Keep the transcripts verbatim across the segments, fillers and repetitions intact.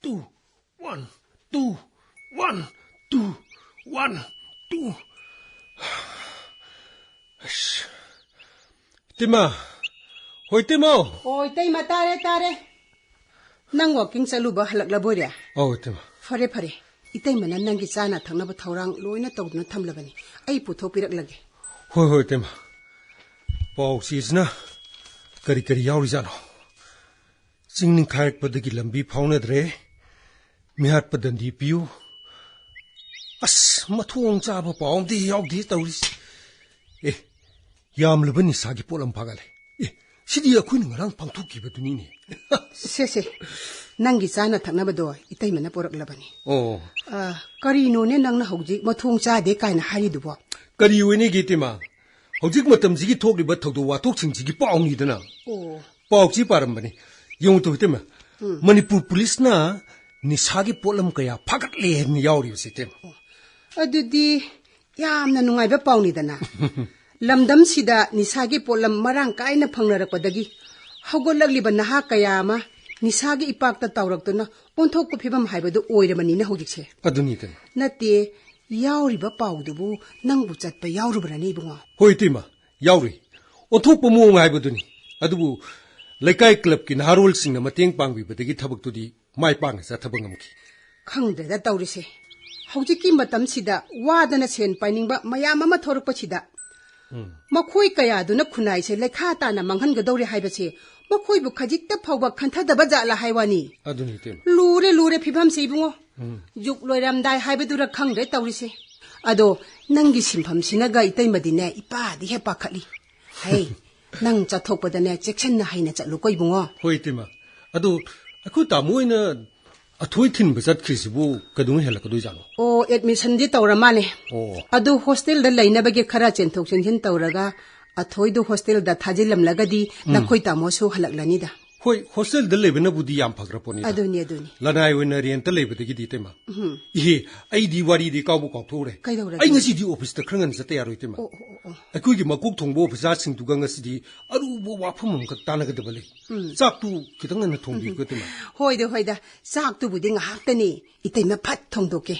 two, one, two, one, two, one, two. ꯑꯁ꯫ ꯏꯇꯩꯃ꯫ ꯍꯣꯏ, ꯏꯇꯩꯃ꯫ ꯑꯣ, ꯏꯇꯩꯃ, ꯇꯥꯔꯦ, ꯇꯥꯔꯦ꯫ ꯅꯪ walking ꯆꯠꯂꯨꯕ ꯍꯜꯂꯛꯂꯕꯣꯏꯔꯦ? ꯑꯧ, ꯏꯇꯩꯃ꯫ ꯐꯔꯦ, ꯐꯔꯦ꯫ ꯏꯇꯩꯃꯅ ꯅꯪꯒꯤ ꯆꯥꯅ ꯊꯛꯅꯕ ꯊꯧꯔꯥꯡ ꯂꯣꯏꯅ ꯇꯧꯗꯨꯅ ꯊꯝꯂꯕꯅꯤ꯫ ꯑꯩ ꯄꯨꯊꯣꯛꯄꯤꯔꯛꯂꯒꯦ꯫ ꯍꯣꯏ, ꯍꯣꯏ, ꯏꯇꯩꯃ꯫ ꯄꯥꯎ ꯆꯦꯁꯤꯅ ꯀꯔꯤ ꯀꯔꯤ ꯌꯥꯎꯔꯤꯖꯥꯠꯅꯣ? ꯆꯤꯡ ꯅꯤꯡꯈꯥꯏꯔꯛꯄꯗꯒꯤ ꯂꯝꯕꯤ ꯐꯥꯎꯅꯗ꯭ꯔꯦ꯫ ꯃꯤꯍꯥꯠꯄ ꯗꯟꯗꯤ ꯄꯤꯌꯨ꯫ ꯑꯁ, ꯃꯊꯣꯡ ꯆꯥꯕ ꯄꯥꯎ ꯑꯝꯗꯤ ꯌꯥꯎꯗꯦ ꯇꯧꯔꯤꯁꯤ꯫ ꯑꯦ, ꯌꯥꯝꯂꯕ ꯅꯤꯁꯥꯒꯤ ꯄꯣꯠꯂꯝ ꯐꯥꯒꯠꯂꯦ꯫ ꯑꯦ, ꯁꯤꯗꯤ ꯑꯩꯈꯣꯏꯅ ꯉꯔꯥꯡ ꯄꯥꯡꯊꯣꯛꯈꯤꯕꯗꯨꯅꯤꯅꯦ꯫ ꯁꯦ, ꯁꯦ, ꯅꯪꯒꯤ ꯆꯥꯅ ꯊꯛꯅꯕꯗꯣ ꯏꯇꯩꯃꯅ ꯄꯨꯔꯛꯂꯕꯅꯤ꯫ ꯑꯣ꯫ ꯑ, ꯀꯔꯤꯅꯣꯅꯦ ꯅꯪꯅ ꯍꯧꯖꯤꯛ ꯃꯊꯣꯡ ꯆꯥꯗꯦ ꯀꯥꯏꯅ ꯍꯥꯏꯔꯤꯗꯨꯕꯣ? ꯀꯔꯤ ꯑꯣꯏꯅꯤꯒꯦ, ꯏꯇꯩꯃ? ꯍꯧꯖꯤꯛ ꯃꯇꯝꯁꯤꯒꯤ ꯊꯣꯛꯂꯤꯕ ꯊꯧꯗꯣꯛ ꯋꯥꯊꯣꯛꯁꯤꯡꯁꯤꯒꯤ ꯄꯥꯎꯅꯤꯗꯅ꯫ ꯑꯣ꯫ ꯄꯥꯎ ꯆꯦ ꯄꯥꯔꯝꯕꯅꯤ꯫ ꯌꯦꯡꯉꯨ ꯇꯧ, ꯏꯇꯩꯃ꯫ ꯎꯝ꯫ ꯃꯅꯤꯄꯨꯔ ꯄꯨꯂꯤꯁꯅ ꯅꯤꯁꯥꯒꯤ ꯄꯣꯠꯂꯝ ꯀꯌꯥ ꯐꯥꯒꯠꯂꯦ ꯍꯥꯏꯅ ꯌꯥꯎꯔꯤꯕꯁꯦ, ꯏꯇꯩꯃ꯫ ꯑꯗꯨꯗꯤ ꯌꯥꯝꯅ ꯅꯨꯡꯉꯥꯏꯕ ꯄꯥꯎꯅꯤꯗꯅ꯫ ꯂꯝꯗꯝꯁꯤꯗ ꯅꯤꯁꯥꯒꯤ ꯄꯣꯠꯂꯝ ꯃꯔꯥꯡ ꯀꯥꯏꯅ ꯐꯪꯅꯔꯛꯄꯗꯒꯤ ꯍꯧꯒꯠꯂꯛꯂꯤꯕ ꯅꯍꯥ ꯀꯌꯥ ꯑꯃ ꯅꯤꯁꯥꯒꯤ ꯏꯄꯥꯛꯇ ꯇꯥꯎꯔꯛꯇꯨꯅ ꯑꯣꯟꯊꯣꯛꯄ ꯐꯤꯕꯝ ꯍꯥꯏꯕꯗꯨ ꯑꯣꯏꯔꯕꯅꯤꯅ ꯍꯧꯖꯤꯛꯁꯦ꯫ ꯑꯗꯨꯅꯤ, ꯏꯇꯩꯃ꯫ ꯅꯠꯇꯦ, ꯌꯥꯎꯔꯤꯕ ꯄꯥꯎꯗꯨꯕꯨ ꯅꯪꯕꯨ ꯆꯠꯄ ꯌꯥꯎꯔꯨꯕ꯭ꯔꯅꯦ, ꯏꯕꯨꯡꯉꯣ? ꯍꯣꯏ, ꯏꯇꯩꯃ, ꯌꯥꯎꯔꯨꯏ꯫ ꯑꯣꯟꯊꯣꯛꯄ ꯃꯑꯣꯡ ꯍꯥꯏꯕꯗꯨꯅꯤ꯫ ꯑꯗꯨꯕꯨ ꯂꯩꯀꯥꯏ ꯀ꯭ꯂꯕꯀꯤ ꯅꯍꯥꯔꯣꯜꯁꯤꯡꯅ ꯃꯇꯦꯡ ꯄꯥꯡꯕꯤꯕꯗꯒꯤ ꯊꯕꯛꯇꯨꯗꯤ ꯃꯥꯏ ꯄꯥꯛꯅ ꯆꯠꯊꯕ ꯉꯝꯈꯤ꯫ ꯈꯪꯗ꯭ꯔꯦꯗ ꯇꯧꯔꯤꯁꯦ꯫ ꯍꯧꯖꯤꯛꯀꯤ ꯃꯇꯝꯁꯤꯗ ꯋꯥꯗꯅ ꯁꯦꯟ ꯄꯥꯏꯅꯤꯡꯕ ꯃꯌꯥꯝ ꯑꯃ ꯊꯣꯔꯛꯄꯁꯤꯗ ꯎꯝ꯫ ꯃꯈꯣꯏ ꯀꯌꯥꯗꯨꯅ ꯈꯨꯟꯅꯥꯏꯁꯦ ꯂꯩꯈꯥ ꯇꯥꯅ ꯃꯥꯡꯍꯟꯒꯗꯧꯔꯦ ꯍꯥꯏꯕꯁꯦ ꯃꯈꯣꯏꯕꯨ ꯈꯖꯤꯛꯇ ꯐꯥꯎꯕ ꯈꯟꯊꯗꯕ ꯖꯥꯠꯂ ꯍꯥꯏ ꯋꯥꯅꯤ꯫ ꯑꯗꯨꯅꯤ, ꯏꯇꯩꯃ꯫ ꯂꯨꯔꯦ, ꯂꯨꯔꯦ ꯐꯤꯕꯝꯁꯦ, ꯏꯕꯨꯡꯉꯣ꯫ ꯎꯝ꯫ ꯖꯨꯛ ꯂꯣꯏꯔꯝꯗꯥꯏ ꯍꯥꯏꯕꯗꯨꯔ ꯈꯪꯗ꯭ꯔꯦ ꯇꯧꯔꯤꯁꯦ꯫ ꯑꯗꯣ ꯅꯪꯒꯤ ꯁꯤꯟꯐꯝꯁꯤꯅꯒ ꯏꯇꯩꯃꯗꯤꯅꯦ ꯏꯄꯥꯗꯤ ꯍꯦꯛ ꯄꯥꯈꯠꯂꯤ꯫ ꯍꯩ, ꯅꯪ ꯆꯠꯊꯣꯛꯄꯗꯅꯦ ꯆꯦꯛꯁꯤꯟꯅ ꯍꯩꯅ ꯆꯠꯂꯨꯀꯣ, ꯏꯕꯨꯡꯉꯣ꯫ ꯍꯣꯏ, ꯏꯇꯩꯃ꯫ ꯑꯗꯣ ꯑꯩꯈꯣꯏ ꯇꯥꯃꯣ ꯍꯣꯏꯅ ꯑꯊꯣꯏ ꯊꯤꯟꯕ ꯆꯠꯈ꯭ꯔꯤꯁꯤꯕꯨ ꯀꯩꯗꯧꯉꯩ ꯍꯜꯂꯛꯀꯗꯣꯏꯖꯥꯠꯅꯣ? ꯑꯣ, ꯑꯦꯗꯃꯤꯁꯟꯗꯤ ꯇꯧꯔ ꯃꯥꯜꯂꯦ꯫ ꯑꯣ꯫ ꯑꯗꯨ ꯍꯣꯁꯇꯦꯜꯗ ꯂꯩꯅꯕꯒꯤ ꯈꯔ ꯆꯦꯟꯊꯣꯛ ꯆꯦꯟꯁꯤꯟ ꯇꯧꯔꯒ ꯑꯊꯣꯏꯗꯨ ꯍꯣꯁꯇꯦꯜꯗ ꯊꯥꯖꯤꯜꯂꯝꯂꯒꯗꯤ ꯎꯝ꯫ ꯅꯈꯣꯏ ꯇꯥꯃꯣꯁꯨ ꯍꯜꯂꯛꯂꯅꯤꯗ꯫ ꯍꯣꯏ, ꯍꯣꯁꯇꯦꯜꯗ ꯂꯩꯕꯅꯕꯨꯗꯤ ꯌꯥꯝ ꯐꯈ꯭ꯔ ꯄꯣꯠꯅꯤꯗ꯫ ꯑꯗꯨꯅꯤ, ꯑꯗꯨꯅꯤ꯫ ꯂꯅꯥꯏ ꯑꯣꯏꯅ ꯔꯦꯟꯠꯇ ꯂꯩꯕꯗꯒꯤꯗꯤ, ꯏꯇꯩꯃ꯫ ꯎꯝ꯫ ꯏꯍꯦ, ꯑꯩꯗꯤ ꯋꯥꯔꯤꯗꯤ ꯀꯥꯎꯕ ꯀꯥꯎꯊꯣꯛꯎꯔꯦ꯫ ꯀꯩꯗꯧꯔꯒꯦ? ꯑꯩ ꯉꯁꯤꯗꯤ ꯑꯣꯐꯤꯁꯇ ꯈꯔ ꯉꯟꯅ ꯆꯠꯇ ꯌꯥꯔꯣꯏ, ꯏꯇꯩꯃ꯫ ꯑꯣ, ꯑꯣ, ꯑꯣ, ꯑꯣ꯫ ꯑꯩꯈꯣꯏꯒꯤ ꯃꯀꯣꯛ ꯊꯣꯡꯕ ꯑꯣꯐꯤꯁꯥꯔꯁꯤꯡꯗꯨꯒ ꯉꯁꯤꯗꯤ ꯑꯔꯨꯕ ꯋꯥꯐꯝ ꯑꯃꯈꯛ ꯇꯥꯟꯅꯒꯗꯕ ꯂꯩ꯫ ꯎꯝ꯫ ꯆꯥꯛꯇꯨ ꯈꯤꯇꯪ ꯉꯟꯅ ꯊꯣꯡꯕꯤꯌꯨꯀꯣ, ꯏꯇꯩꯃ꯫ ꯍꯣꯏꯗ, ꯍꯣꯏꯗ꯫ ꯆꯥꯛꯇꯨꯕꯨꯗꯤ ꯉꯥꯏꯍꯥꯛꯇꯅꯤ ꯏꯇꯩꯃ ꯐꯠ ꯊꯣꯡꯗꯣꯛꯀꯦ꯫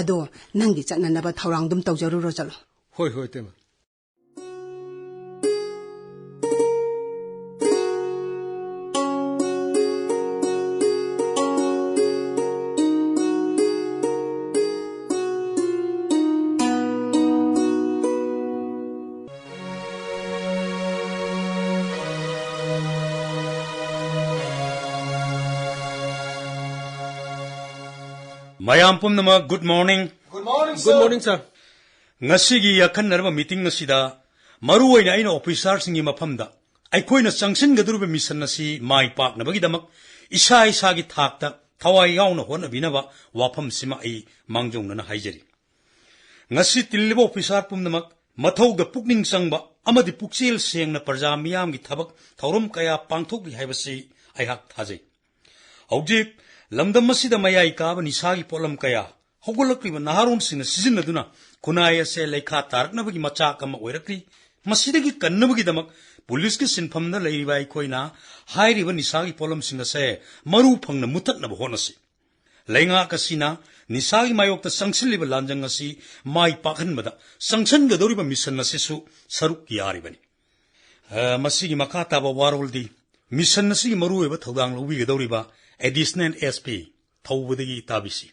ꯑꯗꯣ ꯅꯪꯒꯤ ꯆꯠꯅꯅꯕ ꯊꯧꯔꯥꯡꯗꯨꯝ ꯇꯧꯖꯔꯨꯔꯣ, ꯆꯠꯂꯣ꯫ ꯍꯣꯏ, ꯍꯣꯏ, ꯏꯇꯩꯃ꯫ ꯃꯌꯥꯝ ꯄꯨꯝꯅꯃꯛ, good morning꯫ Good morning, sir꯫ ꯉꯁꯤꯒꯤ ꯑꯈꯟꯅꯔꯕ ꯃꯤꯇꯤꯡ ꯑꯁꯤꯗ ꯃꯔꯨꯑꯣꯏꯅ ꯑꯩꯅ ꯑꯣꯐꯤꯁꯥꯔꯁꯤꯡꯒꯤ ꯃꯐꯝꯗ ꯑꯩꯈꯣꯏꯅ ꯆꯪꯁꯤꯟꯒꯗꯧꯔꯤꯕ ꯃꯤꯁꯟ ꯑꯁꯤ ꯃꯥꯏ ꯄꯥꯛꯅꯕꯒꯤꯗꯃꯛ ꯏꯁꯥ ꯏꯁꯥꯒꯤ ꯊꯥꯛꯇ ꯊꯋꯥꯏ ꯌꯥꯎꯅ ꯍꯣꯠꯅꯕꯤꯅꯕ ꯋꯥꯐꯝꯁꯤꯃ ꯑꯩ ꯃꯥꯡꯖꯧꯅꯅ ꯍꯥꯏꯖꯔꯤ꯫ ꯉꯁꯤ ꯇꯤꯜꯂꯤꯕ ꯑꯣꯐꯤꯁꯥꯔ ꯄꯨꯝꯅꯃꯛ ꯃꯊꯧꯗ ꯄꯨꯛꯅꯤꯡ ꯆꯪꯕ ꯑꯃꯗꯤ ꯄꯨꯛꯆꯦꯜ ꯁꯦꯡꯅ ꯄ꯭ꯔꯖꯥ ꯃꯤꯌꯥꯝꯒꯤ ꯊꯕꯛ ꯊꯧꯔꯝ ꯀꯌꯥ ꯄꯥꯡꯊꯣꯛꯂꯤ ꯍꯥꯏꯕꯁꯤ ꯑꯩꯍꯥꯛ ꯊꯥꯖꯩ꯫ ꯍꯧꯖꯤꯛ ꯂꯝꯗꯝ ꯑꯁꯤꯗ ꯃꯌꯥꯏ ꯀꯥꯕ ꯅꯤꯁꯥꯒꯤ ꯄꯣꯠꯂꯝ ꯀꯌꯥ ꯍꯧꯒꯠꯂꯛꯂꯤꯕ ꯅꯍꯥꯔꯣꯟꯁꯤꯡꯅ ꯁꯤꯖꯤꯟꯅꯗꯨꯅ ꯈꯨꯟꯅꯥꯏ ꯑꯁꯦ ꯂꯩꯈꯥ ꯇꯥꯔꯛꯅꯕꯒꯤ ꯃꯆꯥꯛ ꯑꯃ ꯑꯣꯏꯔꯛꯂꯤ꯫ ꯃꯁꯤꯗꯒꯤ ꯀꯟꯅꯕꯒꯤꯗꯃꯛ ꯄꯨꯂꯤꯁꯀꯤ ꯁꯤꯟꯐꯝꯗ ꯂꯩꯔꯤꯕ ꯑꯩꯈꯣꯏꯅ ꯍꯥꯏꯔꯤꯕ ꯅꯤꯁꯥꯒꯤ ꯄꯣꯠꯂꯝꯁꯤꯡ ꯑꯁꯦ ꯃꯔꯨ ꯐꯪꯅ ꯃꯨꯊꯠꯅꯕ ꯍꯣꯠꯅꯁꯤ꯫ ꯂꯩꯉꯥꯛ ꯑꯁꯤꯅ ꯅꯤꯁꯥꯒꯤ ꯃꯥꯌꯣꯛꯇ ꯆꯪꯁꯤꯜꯂꯤꯕ ꯂꯥꯟꯖꯪ ꯑꯁꯤ ꯃꯥꯏ ꯄꯥꯛꯍꯟꯕꯗ ꯆꯪꯁꯤꯟꯒꯗꯧꯔꯤꯕ ꯃꯤꯁꯟ ꯑꯁꯤꯁꯨ ꯁꯔꯨꯛ ꯌꯥꯔꯤꯕꯅꯤ꯫ ꯑ, ꯃꯁꯤꯒꯤ ꯃꯈꯥ ꯇꯥꯕ ꯋꯥꯔꯣꯜꯗꯤ ꯃꯤꯁꯟ ꯑꯁꯤꯒꯤ ꯃꯔꯨꯑꯣꯏꯕ ꯊꯧꯗꯥꯡ ꯂꯧꯕꯤꯒꯗꯧꯔꯤꯕ ꯑꯦꯗꯤꯁꯅꯦꯜ ꯑꯦꯁ ꯄꯤ ꯊꯧꯕꯗꯒꯤ ꯇꯥꯕꯤꯁꯤ꯫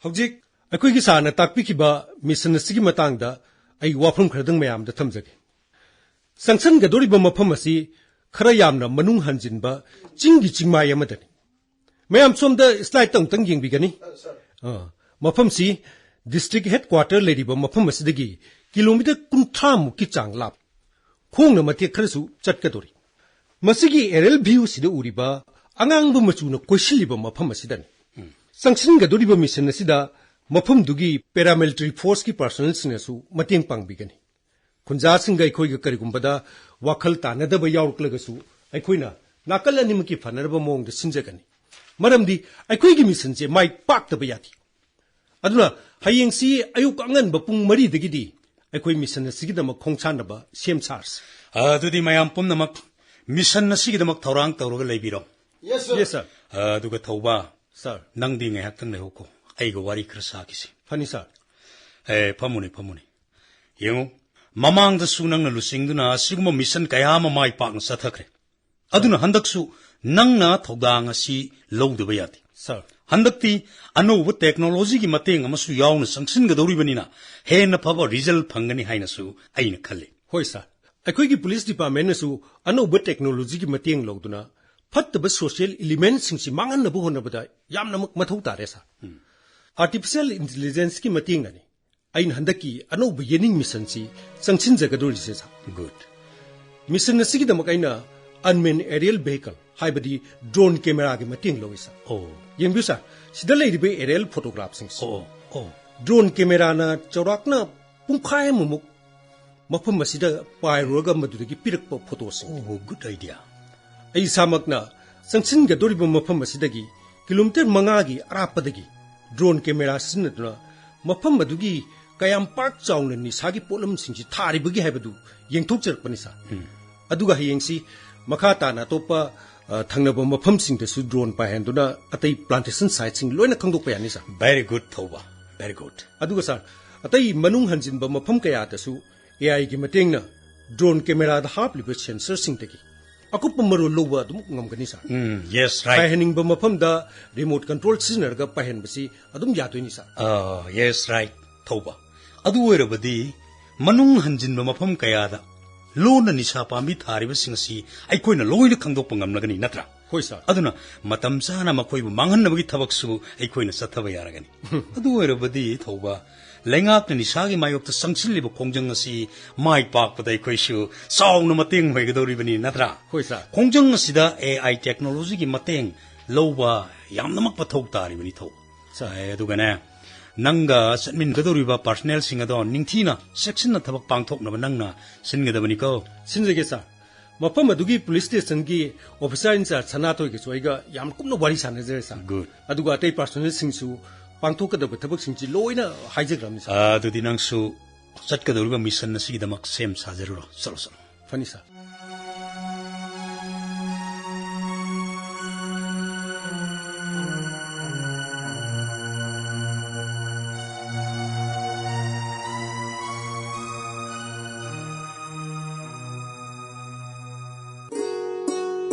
ꯍꯧꯖꯤꯛ ꯑꯩꯈꯣꯏꯒꯤ ꯁꯥꯔꯅ ꯇꯥꯛꯄꯤꯈꯤꯕ ꯃꯤꯁꯟ ꯑꯁꯤꯒꯤ ꯃꯇꯥꯡꯗ ꯑꯩ ꯋꯥꯐꯝ ꯈꯔꯗꯪ ꯃꯌꯥꯝꯗ ꯊꯝꯖꯒꯦ꯫ ꯆꯪꯁꯤꯟꯒꯗꯧꯔꯤꯕ ꯃꯐꯝ ꯑꯁꯤ ꯈꯔ ꯌꯥꯝꯅ ꯃꯅꯨꯡ ꯍꯟꯖꯤꯟꯕ ꯆꯤꯡꯒꯤ ꯆꯤꯡꯃꯥꯏ ꯑꯃꯗꯅꯤ꯫ ꯃꯌꯥꯝ ꯁꯣꯝꯗ ꯁ꯭ꯂꯥꯏꯗꯇ ꯑꯃꯨꯛꯇꯪ ꯌꯦꯡꯕꯤꯒꯅꯤ꯫ ꯑ, ꯃꯐꯝꯁꯤ ꯗꯤꯁꯇ꯭ꯔꯤꯛ ꯍꯦꯗꯀ꯭ꯋꯥꯇꯔ ꯂꯩꯔꯤꯕ ꯃꯐꯝ ꯑꯁꯤꯗꯒꯤ ꯀꯤꯂꯣꯃꯤꯇꯔ ꯀꯨꯟꯊ꯭ꯔꯥ ꯃꯨꯛꯀꯤ ꯆꯥꯡ ꯂꯥꯞ꯫ ꯈꯣꯡꯅ ꯃꯇꯦꯛ ꯈꯔꯁꯨ ꯆꯠꯀꯗꯧꯔꯤ꯫ ꯃꯁꯤꯒꯤ ꯑꯦꯔꯤꯌꯦꯜ ꯚ꯭ꯌꯨ ꯁꯤꯗ ꯎꯔꯤꯕ ꯑꯉꯥꯡꯕ ꯃꯆꯨꯅ ꯀꯣꯏꯁꯤꯜꯂꯤꯕ ꯃꯐꯝ ꯑꯁꯤꯗꯅꯤ꯫ ꯆꯪꯁꯤꯟꯒꯗꯧꯔꯤꯕ ꯃꯤꯁꯟ ꯑꯁꯤꯗ ꯃꯐꯝꯗꯨꯒꯤ ꯄꯦꯔꯥꯃꯤꯂꯤꯇꯔꯤ ꯐꯣꯔꯁꯀꯤ ꯄꯥꯔꯁꯣꯅꯦꯜꯁꯤꯡꯅꯁꯨ ꯃꯇꯦꯡ ꯄꯥꯡꯕꯤꯒꯅꯤ꯫ ꯈꯨꯟꯖꯥꯁꯤꯡꯒ ꯑꯩꯈꯣꯏꯒ ꯀꯔꯤꯒꯨꯝꯕꯗ ꯋꯥꯈꯜ ꯇꯥꯅꯗꯕ ꯌꯥꯎꯔꯛꯂꯒꯁꯨ ꯑꯩꯈꯣꯏꯅ ꯅꯥꯀꯜ ꯑꯅꯤꯃꯛꯀꯤ ꯐꯅꯅꯕ ꯃꯑꯣꯡꯗ ꯁꯤꯟꯖꯒꯅꯤ꯫ ꯃꯔꯝꯗꯤ ꯑꯩꯈꯣꯏꯒꯤ ꯃꯤꯁꯟꯁꯦ ꯃꯥꯏ ꯄꯥꯛꯇꯕ ꯌꯥꯗꯦ꯫ ꯑꯗꯨꯅ ꯍꯌꯦꯡꯁꯤ ꯑꯌꯨꯛ ꯑꯉꯟꯕ ꯄꯨꯡ ꯃꯔꯤꯗꯒꯤꯗꯤ ꯑꯩꯈꯣꯏ ꯃꯤꯁꯟ ꯑꯁꯤꯒꯤꯗꯃꯛ ꯈꯣꯡꯁꯥꯟꯅꯕ ꯁꯦꯝ ꯁꯥꯔꯁꯤ꯫ ꯑꯗꯨꯗꯤ ꯃꯌꯥꯝ ꯄꯨꯝꯅꯃꯛ ꯃꯤꯁꯟ ꯑꯁꯤꯒꯤꯗꯃꯛ ꯊꯧꯔꯥꯡ ꯇꯧꯔꯒ ꯂꯩꯕꯤꯔꯣ꯫ Yes, sir. ꯑꯗꯨꯒ ꯊꯧꯕ, Sir. ꯅꯪꯗꯤ ꯉꯥꯏꯍꯥꯛꯇꯪ ꯂꯩꯍꯧꯀꯣ, ꯑꯩꯒ ꯋꯥꯔꯤ ꯈꯔ ꯁꯥꯈꯤꯁꯤ꯫ ꯐꯅꯤ, Sir. ꯑꯦ, ꯐꯝꯃꯨꯅꯦ, ꯐꯝꯃꯨꯅꯦ꯫ ꯌꯦꯡꯉꯨ, ꯃꯃꯥꯡꯗꯁꯨ ꯅꯪꯅ ꯂꯨꯆꯤꯡꯗꯨꯅ ꯑꯁꯤꯒꯨꯝꯕ ꯃꯤꯁꯟ ꯀꯌꯥ ꯑꯃ ꯃꯥꯏ ꯄꯥꯛꯅ ꯆꯠꯊꯈ꯭ꯔꯦ꯫ ꯑꯗꯨꯅ ꯍꯟꯗꯛꯁꯨ ꯅꯪꯅ ꯊꯧꯗꯥꯡ ꯑꯁꯤ ꯂꯧꯗꯕ ꯌꯥꯗꯦ꯫ Sir. ꯍꯟꯗꯛꯇꯤ ꯑꯅꯧꯕ ꯇꯦꯛꯅꯣꯂꯣꯖꯤꯒꯤ ꯃꯇꯦꯡ ꯑꯃꯁꯨ ꯌꯥꯎꯅ ꯆꯪꯁꯤꯟꯒꯗꯧꯔꯤꯕꯅꯤꯅ ꯍꯦꯟꯅ ꯐꯕ ꯔꯤꯖꯜ ꯐꯪꯒꯅꯤ ꯍꯥꯏꯅꯁꯨ ꯑꯩꯅ ꯈꯜꯂꯤ꯫ ꯍꯣꯏ, Sir. ꯑꯩꯈꯣꯏꯒꯤ ꯄꯨꯂꯤꯁ ꯗꯤꯄꯥꯔꯠꯃꯦꯟꯅꯁꯨ ꯑꯅꯧꯕ ꯇꯦꯛꯅꯣꯂꯣꯖꯤꯒꯤ ꯃꯇꯦꯡ ꯂꯧꯗꯨꯅ ꯐꯠꯇꯕ ꯁꯣꯁꯤꯌꯦꯜ ꯏꯂꯤꯃꯦꯟꯁꯤꯡꯁꯤ ꯃꯥꯡꯍꯟꯅꯕ ꯍꯣꯠꯅꯕꯗ ꯌꯥꯝꯅꯃꯛ ꯃꯊꯧ ꯇꯥꯔꯦ, Sir. ꯎꯝ. ꯑꯥꯔꯇꯤꯐꯤꯁꯤꯌꯦꯜ ꯏꯟꯇꯦꯂꯤꯖꯦꯟꯁꯀꯤ ꯃꯇꯦꯡꯅꯅꯤ ꯑꯩꯅ ꯍꯟꯗꯛꯀꯤ ꯑꯅꯧꯕ ꯌꯦꯅꯤꯡ ꯃꯤꯁꯟꯁꯤ ꯆꯪꯁꯤꯟꯖꯒꯗꯧꯔꯤꯁꯦ, Sir. Good. ꯃꯤꯁꯟ ꯑꯁꯤꯒꯤꯗꯃꯛ ꯑꯩꯅ ꯑꯟꯃꯦꯟ ꯑꯦꯔꯤꯌꯦꯜ ꯚꯦꯍꯤꯀꯜ, ꯍꯥꯏꯕꯗꯤ ꯗ꯭ꯔꯣꯟ ꯀꯦꯃꯦꯔꯥꯒꯤ ꯃꯇꯦꯡ ꯂꯧꯏ, Sir. ꯑꯣ꯫ ꯌꯦꯡꯕꯤꯌꯨ, Sir, ꯁꯤꯗ ꯂꯩꯔꯤꯕ ꯑꯦꯔꯤꯌꯦꯜ ꯐꯣꯇꯣꯒ꯭ꯔꯥꯐꯁꯤꯡꯁꯤ꯫ ꯑꯣ, ꯑꯣ꯫ ꯗ꯭ꯔꯣꯟ ꯀꯦꯃꯦꯔꯥꯅ ꯆꯥꯎꯔꯥꯛꯅ ꯄꯨꯡꯈꯥꯏ ꯑꯃꯃꯨꯛ ꯃꯐꯝ ꯑꯁꯤꯗ ꯄꯥꯏꯔꯨꯔꯒ ꯃꯗꯨꯗꯒꯤ ꯄꯤꯔꯛꯄ ꯐꯣꯇꯣꯁꯤꯡ꯫ Oh, good idea. ꯑꯩ ꯏꯁꯥꯃꯛꯅ ꯆꯪꯁꯤꯟꯒꯗꯧꯔꯤꯕ ꯃꯐꯝ ꯑꯁꯤꯗꯒꯤ ꯀꯤꯂꯣꯃꯤꯇꯔ ꯃꯉꯥꯒꯤ ꯑꯔꯥꯞꯄꯗꯒꯤ ꯗ꯭ꯔꯣꯟ ꯀꯦꯃꯦꯔꯥ ꯁꯤꯖꯤꯟꯅꯗꯨꯅ ꯃꯐꯝ ꯑꯗꯨꯒꯤ ꯀꯌꯥꯝ ꯄꯥꯛ ꯆꯥꯎꯅ ꯅꯤꯁꯥꯒꯤ ꯄꯣꯠꯂꯝꯁꯤꯡꯁꯤ ꯊꯥꯔꯤꯕꯒꯤ ꯍꯥꯏꯕꯗꯨ ꯌꯦꯡꯊꯣꯛꯆꯔꯛꯄꯅꯤ, Sir. ꯎꯝ꯫ ꯑꯗꯨꯒ ꯍꯌꯦꯡꯁꯤ ꯃꯈꯥ ꯇꯥꯅ ꯑꯇꯣꯞꯄ, ꯑ, ꯊꯪꯅꯕ ꯃꯐꯝꯁꯤꯡꯗꯁꯨ ꯗ꯭ꯔꯣꯟ ꯄꯥꯏꯍꯟꯗꯨꯅ ꯑꯇꯩ ꯄ꯭ꯂꯥꯟꯇꯦꯁꯟ ꯁꯥꯏꯠꯁꯤꯡ ꯂꯣꯏꯅ ꯈꯪꯗꯣꯛꯄ ꯌꯥꯅꯤ, Sir. Very good, ꯊꯧꯕ. Very good. ꯑꯗꯨꯒ, Sir, ꯑꯇꯩ ꯃꯅꯨꯡ ꯍꯟꯖꯤꯟꯕ ꯃꯐꯝ ꯀꯌꯥꯗꯁꯨ ꯑꯦ ꯑꯥꯏꯒꯤ ꯃꯇꯦꯡꯅ ꯗ꯭ꯔꯣꯟ ꯀꯦꯃꯦꯔꯥꯗ ꯍꯥꯞꯂꯤꯕ ꯁꯦꯟꯁꯔꯁꯤꯡꯗꯒꯤ ꯑꯀꯨꯞꯄ ꯃꯔꯣꯜ ꯂꯧꯕ ꯑꯗꯨꯝ ꯉꯝꯒꯅꯤ, Sir. ꯎꯝ, yes, right. ꯄꯥꯏꯍꯟꯅꯤꯡꯕ ꯃꯐꯝꯗ ꯔꯤꯃꯣꯠ ꯀꯟꯇ꯭ꯔꯣꯜ ꯁꯤꯖꯤꯟꯅꯔꯒ ꯄꯥꯏꯍꯟꯕꯁꯤ ꯑꯗꯨꯝ ꯌꯥꯗꯣꯏꯅꯤ, Sir. ꯑ, yes, right, ꯊꯧꯕ꯫ ꯑꯗꯨ ꯑꯣꯏꯔꯕꯗꯤ ꯃꯅꯨꯡ ꯍꯟꯖꯤꯟꯕ ꯃꯐꯝ ꯀꯌꯥꯗ ꯂꯣꯟꯅ ꯅꯤꯁꯥ ꯄꯥꯝꯕꯤ ꯊꯥꯔꯤꯕꯁꯤꯡ ꯑꯁꯤ ꯑꯩꯈꯣꯏꯅ ꯂꯣꯏꯅ ꯈꯪꯗꯣꯛꯄ ꯉꯝꯂꯒꯅꯤ, ꯅꯠꯇ꯭ꯔꯥ? ꯍꯣꯏ, Sir. ꯑꯗꯨꯅ ꯃꯇꯝ ꯆꯥꯅ ꯃꯈꯣꯏꯕꯨ ꯃꯥꯡꯍꯟꯅꯕꯒꯤ ꯊꯕꯛꯁꯨ ꯑꯩꯈꯣꯏꯅ ꯆꯠꯊꯕ ꯌꯥꯔꯒꯅꯤ꯫ ꯑꯗꯨ ꯑꯣꯏꯔꯕꯗꯤ ꯊꯧꯕ, ꯂꯩꯉꯥꯛꯅ ꯅꯤꯁꯥꯒꯤ ꯃꯥꯌꯣꯛꯇ ꯆꯪꯁꯤꯜꯂꯤꯕ ꯈꯣꯡꯖꯪ ꯑꯁꯤ ꯃꯥꯏ ꯄꯥꯛꯄꯗ ꯑꯩꯈꯣꯏꯁꯨ ꯆꯥꯎꯅ ꯃꯇꯦꯡ ꯑꯣꯏꯒꯗꯧꯔꯤꯕꯅꯤ, ꯅꯠꯇ꯭ꯔꯥ? ꯍꯣꯏ, Sir. ꯈꯣꯡꯖꯪ ꯑꯁꯤꯗ ꯑꯦ ꯑꯥꯏ ꯇꯦꯛꯅꯣꯂꯣꯖꯤꯒꯤ ꯃꯇꯦꯡ ꯂꯧꯕ ꯌꯥꯝꯅꯃꯛ ꯃꯊꯧ ꯇꯥꯔꯤꯕꯅꯤ, ꯊꯧꯕ꯫ Sir. ꯑꯦ, ꯑꯗꯨꯒꯅꯦ, ꯅꯪꯒ ꯆꯠꯃꯤꯟꯅꯒꯗꯧꯔꯤꯕ ꯄꯥꯔꯁꯅꯦꯜꯁꯤꯡ ꯑꯗꯣ ꯅꯤꯡꯊꯤꯅ ꯆꯦꯛꯁꯤꯟꯅ ꯊꯕꯛ ꯄꯥꯡꯊꯣꯛꯅꯕ ꯅꯪꯅ ꯁꯤꯟꯒꯗꯕꯅꯤꯀꯣ꯫ ꯁꯤꯟꯖꯒꯦ, Sir. ꯃꯐꯝ ꯑꯗꯨꯒꯤ ꯄꯨꯂꯤꯁ ꯁ꯭ꯇꯦꯁꯟꯒꯤ ꯑꯣꯐꯤꯁꯥꯔ ꯏꯟꯆꯥꯔꯖ ꯁꯅꯥꯊꯣꯏꯒꯁꯨ ꯑꯩꯒ ꯌꯥꯝ ꯀꯨꯞꯅ ꯋꯥꯔꯤ ꯁꯥꯟꯅꯖꯔꯦ, ꯁꯥꯔ꯫ Good. ꯑꯗꯨꯒ ꯑꯇꯩ ꯄꯥꯔꯁꯣꯅꯦꯜꯁꯤꯡꯁꯨ ꯄꯥꯡꯊꯣꯛꯀꯗꯕ ꯊꯕꯛꯁꯤꯡꯁꯤ ꯂꯣꯏꯅ ꯍꯥꯏꯖꯈ꯭ꯔꯕꯅꯤ, ꯁꯥꯔ꯫ ꯑꯥ, ꯑꯗꯨꯗꯤ ꯅꯪꯁꯨ ꯆꯠꯀꯗꯧꯔꯤꯕ ꯃꯤꯁꯟ ꯑꯁꯤꯒꯤꯗꯃꯛ ꯁꯦꯝ ꯁꯥꯖꯔꯨꯔꯣ꯫ ꯆꯠꯂꯣ, ꯆꯠꯂꯣ꯫ ꯐꯅꯤ, ꯁꯥꯔ꯫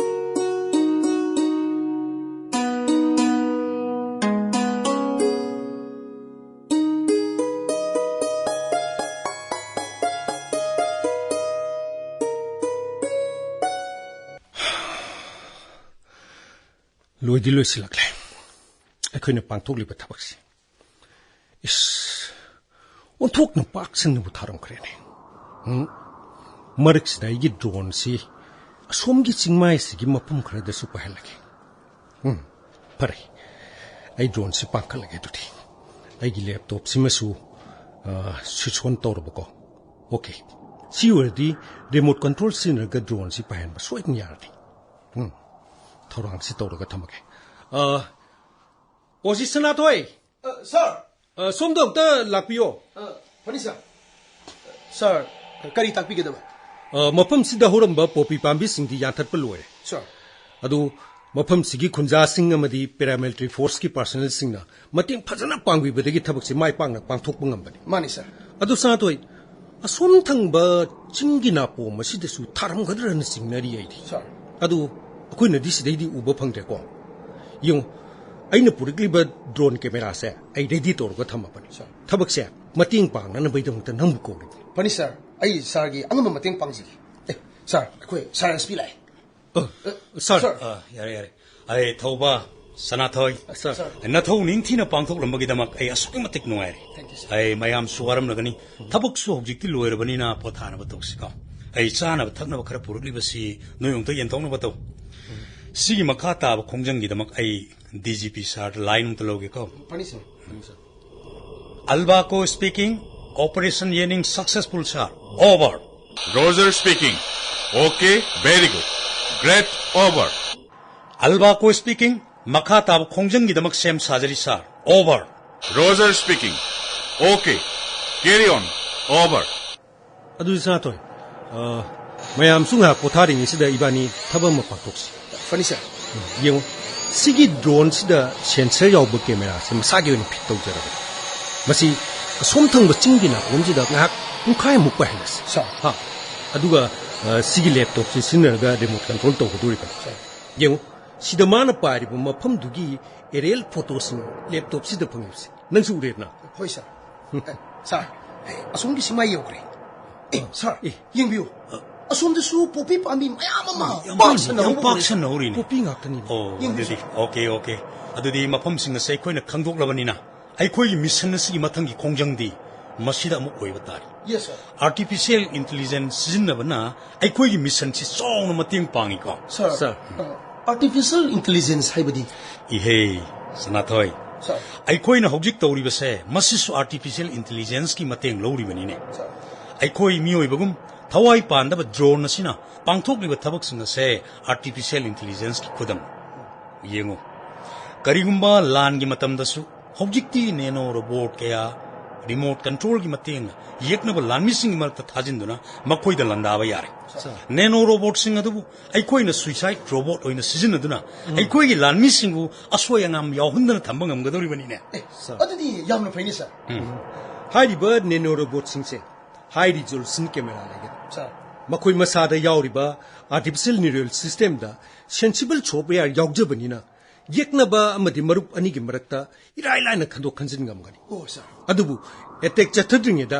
ꯂꯣꯏꯗꯤ ꯂꯣꯏꯁꯤꯜꯂꯛꯂꯦ ꯑꯩꯈꯣꯏꯅ ꯄꯥꯡꯊꯣꯛꯂꯤꯕ ꯊꯕꯛꯁꯤ꯫ ꯏꯁ, ꯑꯣꯟꯊꯣꯛꯅ ꯄꯥꯛ ꯁꯟꯅꯕꯨ ꯊꯥꯔꯝꯈ꯭ꯔꯦꯅꯦ꯫ ꯎꯝ, ꯃꯔꯛꯁꯤꯗ ꯑꯩꯒꯤ ꯗ꯭ꯔꯣꯟꯁꯤ ꯑꯁꯣꯝꯒꯤ ꯆꯤꯡꯃꯥꯏꯁꯤꯒꯤ ꯃꯐꯝ ꯈꯔꯗꯁꯨ ꯄꯥꯏꯍꯜꯂꯒꯦ꯫ ꯎꯝ, ꯐꯔꯦ, ꯑꯩ ꯗ꯭ꯔꯣꯟꯁꯤ ꯄꯥꯡꯈꯠꯂꯒꯦ꯫ ꯑꯗꯨꯗꯤ ꯑꯩꯒꯤ ꯂꯦꯞꯇꯣꯞꯁꯤꯃꯁꯨ, ꯑ, ꯁ꯭ꯋꯤꯆ ꯑꯣꯟ ꯇꯧꯔꯕꯀꯣ꯫ ꯑꯣꯀꯦ, ꯁꯤ ꯑꯣꯏꯔꯗꯤ ꯔꯤꯃꯣꯠ ꯀꯟꯇ꯭ꯔꯣꯜ ꯁꯤꯖꯤꯟꯅꯔꯒ ꯗ꯭ꯔꯣꯟꯁꯤ ꯄꯥꯏꯍꯟꯕ ꯁꯣꯏꯗꯅ ꯌꯥꯔꯅꯤ꯫ ꯎꯝ, ꯊꯧꯔꯥꯡꯁꯤ ꯇꯧꯔꯒ ꯊꯝꯃꯒꯦ꯫ ꯑ, ꯑꯣ, ꯁꯤ ꯁꯅꯥꯊꯣꯏ꯫ ꯑ, ꯁꯥꯔ꯫ ꯑ, ꯁꯣꯝꯗ ꯑꯝꯇ ꯂꯥꯛꯄꯤꯌꯣ꯫ ꯑ, ꯐꯅꯤ, ꯁꯥꯔ꯫ ꯁꯥꯔ, ꯀꯔꯤ ꯇꯥꯛꯄꯤꯒꯗꯕ? ꯑ, ꯃꯐꯝꯁꯤꯗ ꯍꯧꯔꯝꯕ ꯄꯣꯄꯤ ꯄꯥꯝꯕꯤꯁꯤꯡꯗꯤ ꯌꯥꯟꯊꯠꯄ ꯂꯣꯏꯔꯦ꯫ ꯁꯥꯔ꯫ ꯑꯗꯨ ꯃꯐꯝꯁꯤꯒꯤ ꯈꯨꯟꯖꯥꯁꯤꯡ ꯑꯃꯗꯤ ꯄꯦꯔꯥꯃꯤꯂꯤꯇꯔꯤ ꯐꯣꯔꯁꯀꯤ ꯄꯥꯔꯁꯣꯅꯦꯜꯁꯤꯡꯅ ꯃꯇꯦꯡ ꯐꯖꯅ ꯄꯥꯡꯕꯤꯕꯗꯒꯤ ꯊꯕꯛꯁꯤ ꯃꯥꯏ ꯄꯥꯛꯅ ꯄꯥꯡꯊꯣꯛꯄ ꯉꯝꯕꯅꯤ꯫ ꯃꯥꯅꯤ, ꯁꯥꯔ꯫ ꯑꯗꯨ ꯁꯅꯥꯊꯣꯏ, ꯑꯁꯣꯝ ꯊꯪꯕ ꯆꯤꯡꯒꯤ ꯅꯥꯄꯣꯝ ꯑꯁꯤꯗꯁꯨ ꯊꯥꯔꯝꯒꯗ꯭ꯔꯅ ꯆꯤꯡꯅꯔꯤ ꯑꯩꯗꯤ꯫ ꯁꯥꯔ꯫ ꯑꯗꯨ ꯑꯩꯈꯣꯏꯅꯗꯤ ꯁꯤꯗꯩꯗꯤ ꯎꯕ ꯐꯪꯗ꯭ꯔꯦꯀꯣ꯫ ꯌꯦꯡꯉꯨ, ꯑꯩꯅ ꯄꯨꯔꯛꯂꯤꯕ ꯗ꯭ꯔꯣꯟ ꯀꯦꯃꯦꯔꯥꯁꯦ ꯑꯩ ꯔꯦꯗꯤ ꯇꯧꯔꯒ ꯊꯝꯃꯕꯅꯤ꯫ ꯁꯥꯔ꯫ ꯊꯕꯛꯁꯦ ꯃꯇꯦꯡ ꯄꯥꯡꯅꯅꯕꯒꯤꯗꯃꯛꯇ ꯅꯪꯕꯨ ꯀꯧꯔꯤꯕꯅꯤ꯫ ꯐꯅꯤ, ꯁꯥꯔ꯫ ꯑꯩ ꯁꯥꯔꯒꯤ ꯑꯉꯝꯕ ꯃꯇꯦꯡ ꯄꯥꯡꯖꯒꯦ꯫ ꯑꯦ, ꯁꯥꯔ, ꯑꯩꯈꯣꯏ ꯁꯥꯔ ꯑꯦꯁ ꯄꯤ ꯂꯥꯛꯑꯦ꯫ ꯑ, ꯁꯥꯔ꯫ ꯁꯥꯔ꯫ ꯑ, ꯌꯥꯔꯦ, ꯌꯥꯔꯦ꯫ ꯑꯩ ꯊꯧꯕ, ꯁꯅꯥꯊꯣꯏ꯫ ꯁꯥꯔ꯫ ꯅꯊꯧ ꯅꯤꯡꯊꯤꯅ ꯄꯥꯡꯊꯣꯛꯂꯝꯕꯒꯤꯗꯃꯛ ꯑꯩ ꯑꯁꯨꯛꯀꯤ ꯃꯇꯤꯛ ꯅꯨꯡꯉꯥꯏꯔꯦ꯫ Thank you, sir. ꯑꯩ ꯃꯌꯥꯝꯁꯨ ꯋꯥꯔꯝꯂꯒꯅꯤ꯫ ꯊꯕꯛꯁꯨ ꯍꯧꯖꯤꯛꯇꯤ ꯂꯣꯏꯔꯕꯅꯤꯅ ꯄꯣꯊꯥꯅꯕ ꯇꯧꯁꯤꯀꯣ꯫ ꯑꯩ ꯆꯥꯅꯕ ꯊꯛꯅꯕ ꯈꯔ ꯄꯨꯔꯛꯂꯤꯕꯁꯤ ꯅꯣꯏ ꯑꯃꯨꯛꯇ ꯌꯦꯟꯊꯣꯛꯅꯕ ꯇꯧ꯫ ꯁꯤꯒꯤ ꯃꯈꯥ ꯇꯥꯕ ꯈꯣꯡꯖꯪꯒꯤꯗꯃꯛ ꯑꯩ ꯗꯤ ꯖꯤ ꯄꯤ ꯁꯥꯔꯗ ꯂꯥꯏꯟ ꯑꯃꯨꯛꯇ ꯂꯧꯒꯦꯀꯣ꯫ ꯐꯅꯤ, ꯁꯥꯔ꯫ ꯐꯅꯤ, ꯁꯥꯔ꯫ Albaco speaking. Operation Yening successful, sir. Over. Roger speaking. Okay, very good. Great. Over. ꯑꯜꯕꯥꯀꯣ speaking. ꯃꯈꯥ ꯇꯥꯕ ꯈꯣꯡꯖꯪꯒꯤꯗꯃꯛ ꯁꯦꯝ ꯁꯥꯖꯔꯤ, sir. Over. Roger speaking. Okay. Carry on. Over. ꯑꯗꯨꯗꯤ ꯁꯅꯥꯊꯣꯏ, ꯑ, ꯃꯌꯥꯝꯁꯨ ꯉꯥꯏꯍꯥꯛ ꯄꯣꯊꯥꯔꯤꯉꯩꯁꯤꯗ ꯏꯕꯥꯅꯤ ꯊꯕꯛ ꯑꯃ ꯄꯥꯡꯊꯣꯛꯁꯤ꯫ ꯐꯅꯤ, sir. ꯎꯝ, ꯌꯦꯡꯉꯨ, ꯁꯤꯒꯤ droneꯁꯤꯗ sensor ꯌꯥꯎꯕ cameraꯁꯦ ꯃꯁꯥꯒꯤ ꯑꯣꯏꯅ fit ꯇꯧꯖꯔꯕꯅꯤ꯫ ꯃꯁꯤ ꯑꯁꯣꯝ ꯊꯪꯕ ꯆꯤꯡꯒꯤ ꯅꯥꯀꯣꯡꯁꯤꯗ ꯉꯥꯏꯍꯥꯛ ꯄꯨꯡꯈꯥꯏꯃꯨꯛ ꯄꯥꯏꯍꯜꯂꯁꯤ꯫ Sir. ꯍꯥ? ꯑꯗꯨꯒ, ꯑ, ꯁꯤꯒꯤ laptopꯁꯤ ꯁꯤꯖꯤꯟꯅꯔꯒ remote control ꯇꯧꯒꯗꯧꯔꯤꯕꯅꯤ꯫ Sir. ꯌꯦꯡꯉꯨ, ꯁꯤꯗ ꯃꯥꯅ ꯄꯥꯏꯔꯤꯕ ꯃꯐꯝꯗꯨꯒꯤ aerial photoꯁꯤꯡ laptopꯁꯤꯗ ꯐꯪꯉꯤꯕꯁꯦ ꯅꯪꯁꯨ ꯎꯔꯦꯗꯅ? ꯍꯣꯏ, sir. ꯑꯦ, sir, ꯑꯦ, ꯑꯁꯣꯝꯒꯤ ꯁꯤꯃꯥꯏ ꯌꯧꯈ꯭ꯔꯦ꯫ ꯑꯦ, sir, ꯑꯦ꯫ ꯌꯦꯡꯕꯤꯌꯨ꯫ ꯑꯁꯣꯝꯗꯁꯨ ꯄꯣꯄꯤ ꯄꯥꯝꯕꯤ ꯃꯌꯥꯝ ꯑꯃ ꯌꯥꯝ ꯄꯥꯛꯁꯟꯅ ꯌꯥꯝ ꯍꯧꯕ ꯎꯔꯦ꯫ ꯄꯥꯛꯁꯟꯅ ꯍꯧꯔꯤꯅꯦ꯫ ꯄꯣꯄꯤ ꯉꯥꯛꯇꯅꯤꯅꯦ꯫ ꯑꯣ, ꯌꯦꯡꯕꯤꯌꯨ, ꯑꯗꯨꯗꯤ, sir. Okay, okay. ꯑꯗꯨꯗꯤ ꯃꯐꯝꯁꯤꯡ ꯑꯁꯦ ꯑꯩꯈꯣꯏꯅ ꯈꯪꯗꯣꯛꯂꯕꯅꯤꯅ, ꯑꯩꯈꯣꯏꯒꯤ mission ꯑꯁꯤꯒꯤ ꯃꯊꯪꯒꯤ ꯈꯣꯡꯖꯪꯗꯤ ꯃꯁꯤꯗ ꯑꯃꯨꯛ ꯑꯣꯏꯕ ꯇꯥꯔꯦ꯫ Yes, sir. Artificial intelligence ꯁꯤꯖꯤꯟꯅꯕꯅ ꯑꯩꯈꯣꯏꯒꯤ missionꯁꯤ ꯆꯥꯎꯅ ꯃꯇꯦꯡ ꯄꯥꯡꯉꯤꯀꯣ꯫ Sir, Sir. Uh, artificial intelligence ꯍꯥꯏꯕꯗꯤ? ꯏꯍꯦ, ꯁꯅꯥꯊꯣꯏ꯫ Sir. ꯑꯩꯈꯣꯏꯅ ꯍꯧꯖꯤꯛ ꯇꯧꯔꯤꯕꯁꯦ, ꯃꯁꯤꯁꯨ artificial intelligenceꯀꯤ ꯃꯇꯦꯡ ꯂꯧꯔꯤꯕꯅꯤꯅꯦ꯫ Sir. ꯑꯩꯈꯣꯏ ꯃꯤꯑꯣꯏꯕꯒꯨꯝ ꯊꯋꯥꯏ ꯄꯥꯟꯗꯕ drone ꯑꯁꯤꯅ ꯄꯥꯡꯊꯣꯛꯂꯤꯕ ꯊꯕꯛꯁꯤꯡ ꯑꯁꯦ artificial intelligenceꯀꯤ ꯈꯨꯗꯝ꯫ ꯌꯦꯡꯉꯨ, ꯀꯔꯤꯒꯨꯝꯕ ꯂꯥꯟꯒꯤ ꯃꯇꯝꯗꯁꯨ ꯍꯧꯖꯤꯛꯇꯤ nano robot ꯀꯌꯥ remote controlꯒꯤ ꯃꯇꯦꯡꯅ ꯌꯦꯛꯅꯕ ꯂꯥꯟꯃꯤꯁꯤꯡꯒꯤ ꯃꯔꯛꯇ ꯊꯥꯖꯤꯟꯗꯨꯅ ꯃꯈꯣꯏꯗ ꯂꯥꯟꯗꯥꯕ ꯌꯥꯔꯦ꯫ Sir. Nano robotꯁꯤꯡ ꯑꯗꯨꯕꯨ ꯑꯩꯈꯣꯏꯅ suicide robot ꯑꯣꯏꯅ ꯁꯤꯖꯤꯟꯅꯗꯨꯅ ꯑꯩꯈꯣꯏꯒꯤ ꯂꯥꯟꯃꯤꯁꯤꯡꯕꯨ ꯑꯁꯣꯏ ꯑꯉꯥꯝ ꯌꯥꯎꯍꯟꯗꯅ ꯊꯝꯕ ꯉꯝꯒꯗꯧꯔꯤꯕꯅꯤꯅꯦ꯫ ꯑꯦ, Sir. ꯑꯗꯨꯗꯤ ꯌꯥꯝꯅ ꯐꯩꯅꯦ, sir. ꯎꯝ꯫ ꯍꯥꯏꯔꯤꯕ nano robotꯁꯤꯡꯁꯦ high resolution camera ꯂꯩꯒꯅꯤ꯫ Sir. ꯃꯈꯣꯏ ꯃꯁꯥꯗ ꯌꯥꯎꯔꯤꯕ artificial neural systemꯗ sensible software ꯌꯥꯎꯖꯕꯅꯤꯅ ꯌꯦꯛꯅꯕ ꯑꯃꯗꯤ ꯃꯔꯨꯞ ꯑꯅꯤꯒꯤ ꯃꯔꯛꯇ ꯏꯔꯥꯏ ꯂꯥꯏꯅ ꯈꯟꯗꯣꯛ ꯈꯟꯖꯤꯟ ꯉꯝꯒꯅꯤ꯫ ꯑꯣ, sir. ꯑꯗꯨꯕꯨ attack ꯆꯠꯊꯗ꯭ꯔꯤꯉꯩꯗ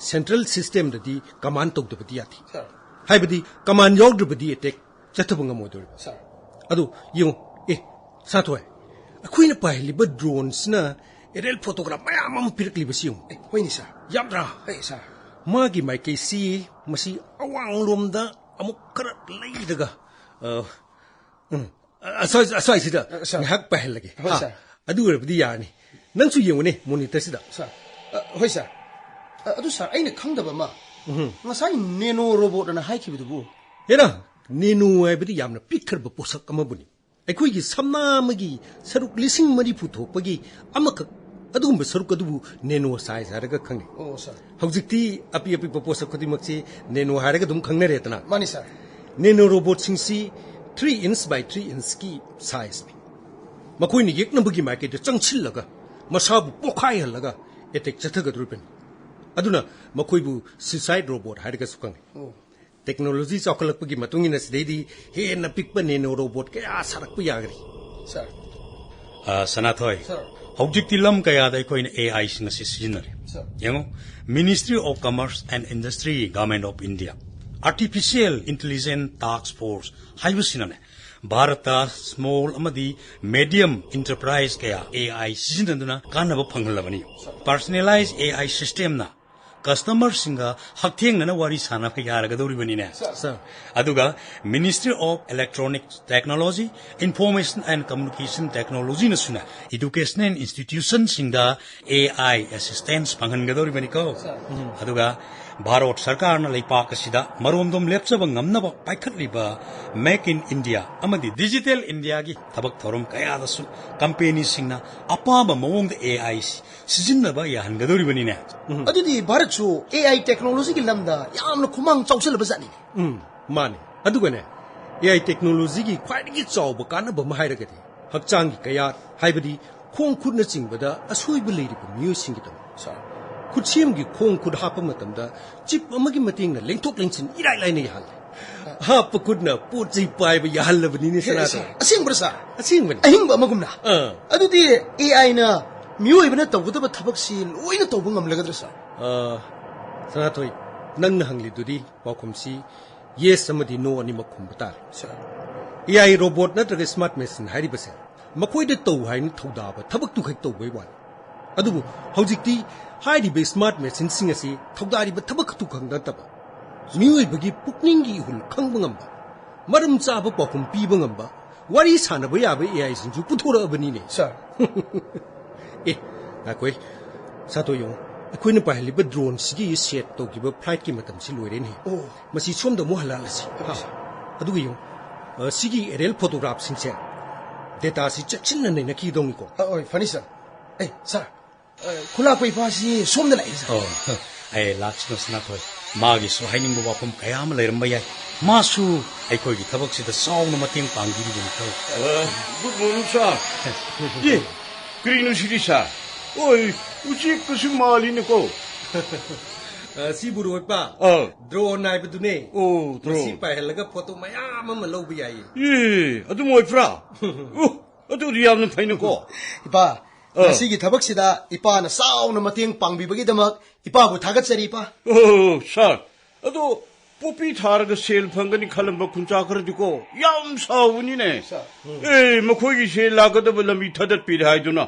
central systemꯗꯗꯤ command ꯇꯧꯗꯕꯗꯤ ꯌꯥꯗꯦ꯫ Sir. ꯍꯥꯏꯕꯗꯤ command ꯌꯥꯎꯗ꯭ꯔꯕꯗꯤ attack ꯆꯠꯊꯕ ꯉꯝꯃꯣꯏꯗꯧꯔꯤꯕ꯫ Sir. ꯑꯗꯨ ꯌꯦꯡꯉꯨ, ꯑꯦ, ꯁꯥꯊꯣꯏ, ꯑꯩꯈꯣꯏꯅ ꯄꯥꯏꯍꯜꯂꯤꯕ droneꯁꯤꯅ aerial photograph ꯃꯌꯥꯝ ꯑꯃ ꯄꯤꯔꯛꯂꯤꯕꯁꯤ ꯌꯦꯡꯉꯨ꯫ ꯑꯦ, ꯍꯣꯏꯅꯦ, sir. ꯌꯥꯝꯗ꯭ꯔꯥ? ꯍꯣꯏ, sir. ꯃꯥꯒꯤ ꯃꯥꯏꯀꯩꯁꯤ ꯃꯁꯤ ꯑꯋꯥꯡꯂꯣꯝꯗ ꯑꯃꯨꯛ ꯈꯔ ꯂꯩꯔꯒ, ꯑ, ꯎꯝ, ꯑꯁ꯭ꯋꯥꯏ-, ꯑꯁ꯭ꯋꯥꯏꯁꯤꯗ ꯑ, sir. ꯉꯥꯏꯍꯥꯛ ꯄꯥꯏꯍꯜꯂꯒꯦ꯫ ꯍꯣꯏ, ꯍꯥ? Sir. ꯑꯗꯨ ꯑꯣꯏꯔꯕꯗꯤ ꯌꯥꯔꯅꯤ꯫ ꯅꯪꯁꯨ ꯌꯦꯡꯉꯨꯅꯦ monitorꯁꯤꯗ꯫ Sir, ꯑ, ꯍꯣꯏ, sir. ꯑ, ꯑꯗꯨ, sir, ꯑꯩꯅ ꯈꯪꯗꯕ ꯑꯃ, ꯎꯝ꯫ ꯉꯁꯥꯏ nano robotꯑꯅ ꯍꯥꯏꯈꯤꯕꯗꯨꯕꯨ ꯍꯦꯔꯥ, ꯅꯦꯅꯣ ꯍꯥꯏꯕꯗꯤ ꯌꯥꯝꯅ ꯄꯤꯛꯈ꯭ꯔꯕ ꯄꯣꯠꯁꯛ ꯑꯃꯕꯨꯅꯤ꯫ ꯑꯩꯈꯣꯏꯒꯤ ꯁꯝꯅꯥ ꯑꯃꯒꯤ ꯁꯔꯨꯛ ꯂꯤꯁꯤꯡ ꯃꯔꯤꯐꯨ ꯊꯣꯛꯄꯒꯤ ꯑꯃꯈꯛ ꯑꯗꯨꯒꯨꯝꯕ ꯁꯔꯨꯛ ꯑꯗꯨꯕꯨ ꯅꯦꯅꯣ ꯁꯥꯏꯖ ꯍꯥꯏꯔꯒ ꯈꯪꯅꯩ꯫ ꯑꯣ ꯁꯥꯔ꯫ ꯍꯧꯖꯤꯛꯇꯤ ꯑꯄꯤꯛ ꯑꯄꯤꯛꯄ ꯄꯣꯠꯁꯛ ꯈꯨꯗꯤꯡꯃꯛꯁꯤ ꯅꯦꯅꯣ ꯍꯥꯏꯔꯒ ꯑꯗꯨꯝ ꯈꯪꯅꯔꯦꯗꯅ꯫ ꯃꯥꯅꯤ ꯁꯥꯔ꯫ ꯅꯦꯅꯣ ꯔꯣꯕꯣꯠꯁꯤꯡꯁꯤ ꯊ꯭ꯔꯤ ꯏꯟꯁ ꯕꯥꯏ ꯊ꯭ꯔꯤ ꯏꯟꯁꯀꯤ ꯁꯥꯏꯖꯅꯤ꯫ ꯃꯈꯣꯏꯅ ꯌꯦꯛꯅꯕꯒꯤ ꯃꯥꯏꯀꯩꯗ ꯆꯪꯁꯤꯜꯂꯒ ꯃꯁꯥꯕꯨ ꯄꯣꯈꯥꯏꯍꯜꯂꯒ ꯑꯦꯇꯦꯛ ꯆꯠꯊꯒꯗꯧꯔꯤꯕꯅꯤ꯫ ꯑꯗꯨꯅ ꯃꯈꯣꯏꯕꯨ ꯁꯨꯏꯁꯥꯏꯠ ꯔꯣꯕꯣꯠ ꯍꯥꯏꯔꯒꯁꯨ ꯈꯪꯅꯩ꯫ ꯑꯣ꯫ ꯇꯦꯛꯅꯣꯂꯣꯖꯤ ꯆꯥꯎꯈꯠꯂꯛꯄꯒꯤ ꯃꯇꯨꯡ ꯏꯟꯅ ꯁꯤꯗꯩꯗꯤ ꯍꯦꯟꯅ ꯄꯤꯛꯄ ꯅꯦꯅꯣ ꯔꯣꯕꯣꯠ ꯀꯌꯥ ꯁꯥꯔꯛꯄ ꯌꯥꯒꯅꯤ꯫ ꯁꯥꯔ꯫ ꯑ, ꯁꯅꯥꯊꯣꯏ, ꯁꯥꯔ꯫ ꯍꯧꯖꯤꯛꯇꯤ ꯂꯝ ꯀꯌꯥꯗ ꯑꯩꯈꯣꯏꯅ ꯑꯦ ꯑꯥꯏꯁꯤꯡ ꯑꯁꯤ ꯁꯤꯖꯤꯟꯅꯔꯦ꯫ ꯁꯥꯔ꯫ ꯌꯦꯡꯉꯨ, Ministry of Commerce and Industry, Government of India, Artificial Intelligence Task Force ꯍꯥꯏꯕꯁꯤꯅꯅꯦ, ꯚꯥꯔꯠꯇ ꯁ꯭ꯃꯣꯜ ꯑꯃꯗꯤ ꯃꯦꯗꯤꯌꯝ ꯏꯟꯇꯔꯄ꯭ꯔꯥꯏꯁ ꯀꯌꯥ ꯑꯦ ꯑꯥꯏ ꯁꯤꯖꯤꯟꯅꯗꯨꯅ ꯀꯥꯟꯅꯕ ꯐꯪꯍꯜꯂꯕꯅꯤ꯫ ꯄꯔꯁꯅꯦꯂꯥꯏꯖ ꯑꯦ ꯑꯥꯏ ꯁꯤꯁꯇꯦꯝꯅ ꯀꯁꯇꯃꯔꯁꯤꯡꯒ ꯍꯛꯊꯦꯡꯅꯅ ꯋꯥꯔꯤ ꯁꯥꯟꯅꯕ ꯌꯥꯔꯒꯗꯧꯔꯤꯕꯅꯤꯅꯦ꯫ ꯁꯥꯔ꯫ ꯑꯗꯨꯒ Ministry of Electronic Technology, Information and Communication Technologyꯅꯁꯨꯅꯦ, educational institutionꯁꯤꯡꯗ A I assistance ꯐꯪꯍꯟꯒꯗꯧꯔꯤꯕꯅꯤꯀꯣ꯫ ꯑꯗꯨꯒ ꯚꯥꯔꯠ ꯁꯔꯀꯥꯔꯅ ꯂꯩꯄꯥꯛ ꯑꯁꯤꯗ ꯃꯔꯣꯝꯗꯣꯝ ꯂꯦꯞꯆꯕ ꯉꯝꯅꯕ ꯄꯥꯏꯈꯠꯂꯤꯕ Make in India ꯑꯃꯗꯤ Digital Indiaꯒꯤ ꯊꯕꯛ ꯊꯧꯔꯝ ꯀꯌꯥꯗꯁꯨ ꯀꯝꯄꯦꯅꯤꯁꯤꯡꯅ ꯑꯄꯥꯝꯕ ꯃꯑꯣꯡꯗ ꯑꯦ ꯑꯥꯏ ꯁꯤꯖꯤꯟꯅꯕ ꯌꯥꯍꯟꯒꯗꯧꯔꯤꯕꯅꯤꯅꯦ꯫ ꯑꯗꯨꯗꯤ ꯚꯥꯔꯠꯁꯨ ꯑꯦ ꯑꯥꯏ ꯇꯦꯛꯅꯣꯂꯣꯖꯤꯒꯤ ꯂꯝꯗ ꯌꯥꯝꯅ ꯈꯨꯃꯥꯡ ꯆꯥꯎꯁꯤꯜꯂꯕ ꯖꯥꯠꯅꯤꯅꯦ꯫ ꯎꯝ, ꯃꯥꯅꯤ꯫ ꯑꯗꯨꯒꯅꯦ, ꯑꯦ ꯑꯥꯏ ꯇꯦꯛꯅꯣꯂꯣꯖꯤꯒꯤ ꯈ꯭ꯋꯥꯏꯗꯒꯤ ꯆꯥꯎꯕ ꯀꯥꯟꯅꯕ ꯑꯃ ꯍꯥꯏꯔꯒꯗꯤ ꯍꯛꯆꯥꯡꯒꯤ ꯀꯌꯥꯠ, ꯍꯥꯏꯕꯗꯤ ꯈꯣꯡ ꯈꯨꯠꯅꯆꯤꯡꯕꯗ ꯑꯁꯣꯏꯕ ꯂꯩꯔꯤꯕ ꯃꯤꯑꯣꯏꯁꯤꯡꯒꯤꯗꯃꯛ ꯁꯥꯔ꯫ ꯈꯨꯠꯁꯦꯝꯒꯤ ꯈꯣꯡ ꯈꯨꯠ ꯍꯥꯞꯄ ꯃꯇꯝꯗ ꯆꯤꯞ ꯑꯃꯒꯤ ꯃꯇꯦꯡꯅ ꯂꯦꯡꯊꯣꯛ ꯂꯦꯡꯁꯤꯟ ꯏꯔꯥꯏ ꯂꯥꯏꯅ ꯌꯥꯍꯜꯂꯦ꯫ ꯍꯥꯞꯄ ꯈꯨꯠꯅ ꯄꯣꯠ ꯆꯩ ꯄꯥꯏꯕ ꯌꯥꯍꯜꯂꯕꯅꯤꯅꯦ ꯁꯅꯥꯇꯣꯟ꯫ ꯑꯁꯦꯡꯕ꯭ꯔꯣ ꯁꯥꯔ? ꯑꯁꯦꯡꯕꯅꯤ꯫ ꯑꯍꯤꯡꯕ ꯑꯃꯒꯨꯝꯅ? ꯑꯥ꯫ ꯑꯗꯨꯗꯤ ꯑꯦ ꯑꯥꯏꯅ ꯃꯤꯑꯣꯏꯕꯅ ꯇꯧꯒꯗꯕ ꯊꯕꯛꯁꯤ ꯂꯣꯏꯅ ꯇꯧꯕ ꯉꯝꯂꯒꯗ꯭ꯔꯥ ꯁꯥꯔ? ꯑ, ꯁꯅꯥꯊꯣꯏ, ꯅꯪꯅ ꯍꯪꯂꯤꯗꯨꯗꯤ ꯄꯥꯎꯈꯨꯝꯁꯤ yes ꯑꯃꯗꯤ no ꯑꯅꯤꯃꯛ ꯈꯨꯝꯕ ꯇꯥꯔꯦ꯫ ꯁꯥꯔ꯫ ꯑꯦ ꯑꯥꯏ ꯔꯣꯕꯣꯠ ꯅꯠꯇ꯭ꯔꯒ ꯁ꯭ꯃꯥꯔꯠ ꯃꯦꯁꯤꯟ ꯍꯥꯏꯔꯤꯕꯁꯦ ꯃꯈꯣꯏꯗ ꯇꯧ ꯍꯥꯏꯅ ꯊꯧꯗꯥꯕ ꯊꯕꯛꯇꯨ ꯈꯛ ꯇꯧꯕꯩ ꯋꯥꯅꯤ꯫ ꯑꯗꯨꯕꯨ ꯍꯧꯖꯤꯛꯇꯤ ꯍꯥꯏꯔꯤꯕ ꯁ꯭ꯃꯥꯔꯠ ꯃꯦꯁꯤꯟꯁꯤꯡ ꯑꯁꯤ ꯊꯧꯗꯥꯔꯤꯕ ꯊꯕꯛ ꯈꯛꯇꯨ ꯈꯛ ꯅꯠꯇꯕ ꯃꯤꯑꯣꯏꯕꯒꯤ ꯄꯨꯛꯅꯤꯡꯒꯤ ꯏꯍꯨꯜ ꯈꯪꯕ ꯉꯝꯕ, ꯃꯔꯝ ꯆꯥꯕ ꯄꯥꯎꯈꯨꯝ ꯄꯤꯕ ꯉꯝꯕ, ꯋꯥꯔꯤ ꯁꯥꯟꯅꯕ ꯌꯥꯕ ꯑꯦ ꯑꯥꯏꯁꯤꯡꯁꯨ ꯄꯨꯊꯣꯔꯛꯑꯕꯅꯤꯅꯦ꯫ ꯁꯥꯔ꯫ ꯑꯦ, ꯉꯥꯏꯈꯣꯏ, ꯁꯥꯇꯣ ꯌꯦꯡꯉꯨ꯫ ꯑꯩꯈꯣꯏꯅ ꯄꯥꯏꯍꯜꯂꯤꯕ drone ꯁꯤꯒꯤ set ꯇꯧꯈꯤꯕ flight ꯀꯤ ꯃꯇꯝꯁꯤ ꯂꯣꯏꯔꯦꯅꯦ꯫ ꯑꯣ꯫ ꯃꯁꯤ ꯁꯣꯝꯗ ꯑꯃꯨꯛ ꯍꯜꯂꯛꯍꯜꯂꯁꯤ꯫ ꯍꯣꯏ, ꯁꯥꯔ꯫ ꯑꯗꯨꯒ ꯌꯦꯡꯉꯨ, ꯑ, ꯁꯤꯒꯤ aerial photograph ꯁꯤꯡꯁꯦ data ꯁꯤ ꯆꯦꯛꯁꯤꯟꯅ ꯅꯩꯅꯈꯤꯗꯧꯅꯤꯀꯣ꯫ ꯑ, ꯍꯣꯏ, ꯐꯅꯤ, ꯁꯥꯔ꯫ ꯑꯦ, ꯁꯥꯔ, ꯑ, ꯈꯨꯂꯥꯛꯄ ꯏꯄꯥꯁꯤ ꯁꯣꯝꯗ ꯂꯥꯛꯑꯦ, ꯁꯥꯔ꯫ ꯑꯣ, ꯑꯩ ꯂꯥꯛꯁꯅꯨ, ꯁꯅꯥꯊꯣꯏ꯫ ꯃꯥꯒꯤꯁꯨ ꯍꯥꯏꯅꯤꯡꯕ ꯋꯥꯐꯝ ꯀꯌꯥ ꯑꯃ ꯂꯩꯔꯝꯕ ꯌꯥꯏ꯫ ꯃꯥꯁꯨ ꯑꯩꯈꯣꯏꯒꯤ ꯊꯕꯛꯁꯤꯗ ꯆꯥꯎꯅ ꯃꯇꯦꯡ ꯄꯥꯡꯕꯤꯔꯤꯕꯅꯤꯀꯣ꯫ ꯑ, good morning, sir꯫ ꯑꯦ, ꯀꯔꯤꯅꯣ ꯁꯤꯗꯤ, ꯁꯥꯔ? ꯑꯣꯏ, ꯎꯆꯦꯛꯀꯁꯨ ꯃꯥꯜꯂꯤꯅꯦꯀꯣ꯫ ꯑ, ꯁꯤ ꯕꯨꯔꯣ ꯏꯄꯥ, ꯑꯥ꯫ Drone ꯍꯥꯏꯕꯗꯨꯅꯦ꯫ ꯑꯣ, ꯃꯁꯤ drone꯫ ꯄꯥꯏꯍꯜꯂꯒ photo ꯃꯌꯥꯝ ꯑꯃ ꯂꯧꯕ ꯌꯥꯏꯌꯦ꯫ ꯑꯦ, ꯑꯗꯨꯝ ꯑꯣꯏꯕ꯭ꯔꯥ? ꯑꯣ, ꯑꯗꯨꯗꯤ ꯌꯥꯝꯅ ꯐꯩꯅꯀꯣ꯫ ꯏꯄꯥ, ꯑꯥ꯫ ꯉꯁꯤꯒꯤ ꯊꯕꯛꯁꯤꯗ ꯏꯄꯥꯅ ꯆꯥꯎꯅ ꯃꯇꯦꯡ ꯄꯥꯡꯕꯤꯕꯒꯤꯗꯃꯛ ꯏꯄꯥꯕꯨ ꯊꯥꯒꯠꯆꯔꯤ, ꯏꯄꯥ꯫ ꯑꯣ, ꯁꯥꯔ, ꯑꯗꯣ ꯄꯣꯄꯤ ꯊꯥꯔꯒ ꯁꯦꯜ ꯐꯪꯒꯅꯤ ꯈꯜꯂꯝꯕ ꯈꯨꯟꯆꯥ ꯈꯔꯗꯤꯀꯣ, ꯌꯥꯝ ꯁꯥꯎꯕꯅꯤꯅꯦ꯫ ꯁꯥꯔ꯫ ꯑꯦ, ꯃꯈꯣꯏꯒꯤ ꯁꯦꯜ ꯂꯥꯛꯀꯗꯕ ꯂꯝꯕꯤ ꯊꯥꯗꯠꯄꯤꯔꯦ ꯍꯥꯏꯗꯨꯅ꯫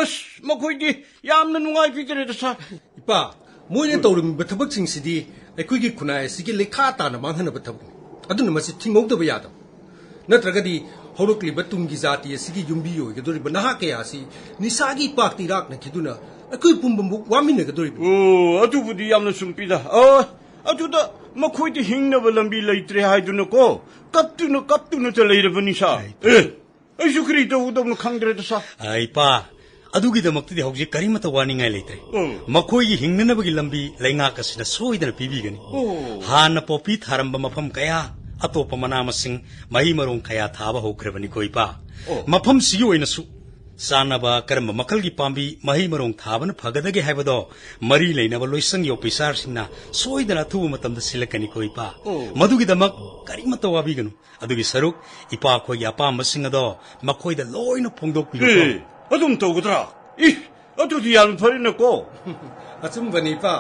ꯑꯁ, ꯃꯈꯣꯏꯗꯤ ꯌꯥꯝꯅ ꯅꯨꯡꯉꯥꯏꯕꯤꯗ꯭ꯔꯦꯗ, ꯁꯥꯔ꯫ ꯏꯄꯥ, ꯃꯣꯏꯅ ꯇꯧꯔꯝꯃꯤꯕ ꯊꯕꯛꯁꯤꯡꯁꯤꯗꯤ ꯑꯩꯈꯣꯏꯒꯤ ꯈꯨꯟꯅꯥꯏ ꯑꯁꯤꯒꯤ ꯂꯩꯈꯥ ꯇꯥꯅ ꯃꯥꯡꯍꯟꯅꯕ ꯊꯕꯛꯅꯤ꯫ ꯑꯗꯨꯅ ꯃꯁꯤ ꯊꯤꯡꯍꯧꯗꯕ ꯌꯥꯗꯕ꯫ ꯅꯠꯇ꯭ꯔꯒꯗꯤ ꯍꯧꯔꯛꯂꯤꯕ ꯇꯨꯡꯒꯤ ꯖꯥꯇꯤ ꯑꯁꯤꯒꯤ ꯌꯨꯝꯕꯤ ꯑꯣꯏꯒꯗꯧꯔꯤꯕ ꯅꯍꯥ ꯀꯌꯥ ꯑꯁꯤ ꯅꯤꯁꯥꯒꯤ ꯏꯄꯥꯛꯇ ꯏꯔꯥꯛꯅꯈꯤꯗꯨꯅ ꯑꯩꯈꯣꯏ ꯄꯨꯝꯕꯃꯨꯛ ꯋꯥꯃꯤꯟꯅꯒꯗꯧꯔꯤꯕꯅꯤ꯫ ꯑꯣ, ꯑꯗꯨꯕꯨꯗꯤ ꯌꯥꯝꯅ ꯆꯨꯝꯄꯤꯗ꯫ ꯑ, ꯑꯗꯨꯗ ꯃꯈꯣꯏꯗꯤ ꯍꯤꯡꯅꯕ ꯂꯝꯕꯤ ꯂꯩꯇ꯭ꯔꯦ ꯍꯥꯏꯗꯨꯅꯀꯣ, ꯀꯞꯇꯨꯅ, ꯀꯞꯇꯨꯅꯇ ꯂꯩꯔꯕꯅꯤ, ꯁꯥꯔ꯫ ꯑꯦ, ꯑꯩꯁꯨ ꯀꯔꯤ ꯇꯧꯒꯗꯕꯅꯣ ꯈꯪꯗ꯭ꯔꯦꯗ, ꯁꯥꯔ꯫ ꯑ, ꯏꯄꯥ, ꯑꯗꯨꯒꯤꯗꯃꯛꯇꯗꯤ ꯍꯧꯖꯤꯛ ꯀꯔꯤꯃꯠꯇ ꯋꯥꯅꯤꯡꯉꯥꯏ ꯂꯩꯇ꯭ꯔꯦ꯫ ꯎꯝ꯫ ꯃꯈꯣꯏꯒꯤ ꯍꯤꯡꯅꯅꯕꯒꯤ ꯂꯝꯕꯤ ꯂꯩꯉꯥꯛ ꯑꯁꯤꯅ ꯁꯣꯏꯗꯅ ꯄꯤꯕꯤꯒꯅꯤ꯫ ꯑꯣ꯫ ꯍꯥꯟꯅ ꯄꯣꯄꯤ ꯊꯥꯔꯝꯕ ꯃꯐꯝ ꯀꯌꯥ, ꯑꯇꯣꯞꯄ ꯃꯅꯥ ꯃꯁꯤꯡ, ꯃꯍꯩ ꯃꯔꯣꯡ ꯀꯌꯥ ꯊꯥꯕ ꯍꯧꯈ꯭ꯔꯕꯅꯤꯀꯣ, ꯏꯄꯥ꯫ ꯑꯣ꯫ ꯃꯐꯝꯁꯤꯒꯤ ꯑꯣꯏꯅꯁꯨ ꯆꯥꯅꯕ ꯀꯔꯝꯕ ꯃꯈꯜꯒꯤ ꯄꯥꯝꯕꯤ, ꯃꯍꯩ ꯃꯔꯣꯡ ꯊꯥꯕꯅ ꯐꯒꯗꯒꯦ ꯍꯥꯏꯕꯗꯣ ꯃꯔꯤ ꯂꯩꯅꯕ ꯂꯣꯏꯁꯪꯒꯤ ꯑꯣꯐꯤꯁꯥꯔꯁꯤꯡꯅ ꯁꯣꯏꯗꯅ ꯑꯊꯨꯕ ꯃꯇꯝꯗ ꯁꯤꯜꯂꯛꯀꯅꯤꯀꯣ, ꯏꯄꯥ꯫ ꯑꯣ꯫ ꯃꯗꯨꯒꯤꯗꯃꯛ ꯀꯔꯤꯃꯠꯇ ꯋꯥꯕꯤꯒꯅꯨ꯫ ꯑꯗꯨꯒꯤ ꯁꯔꯨꯛ, ꯏꯄꯥ ꯑꯩꯈꯣꯏꯒꯤ ꯑꯄꯥꯝꯕꯁꯤꯡ ꯑꯗꯣ ꯃꯈꯣꯏꯗ ꯂꯣꯏꯅ ꯐꯣꯡꯗꯣꯛꯄꯤꯌꯨꯀꯣ꯫ ꯑꯦ, ꯑꯗꯨꯝ ꯇꯧꯒꯗ꯭ꯔꯥ? ꯏ, ꯑꯗꯨꯗꯤ ꯌꯥꯝ ꯐꯔꯦꯅꯀꯣ꯫ ꯑꯆꯨꯝꯕꯅꯤ, ꯏꯄꯥ꯫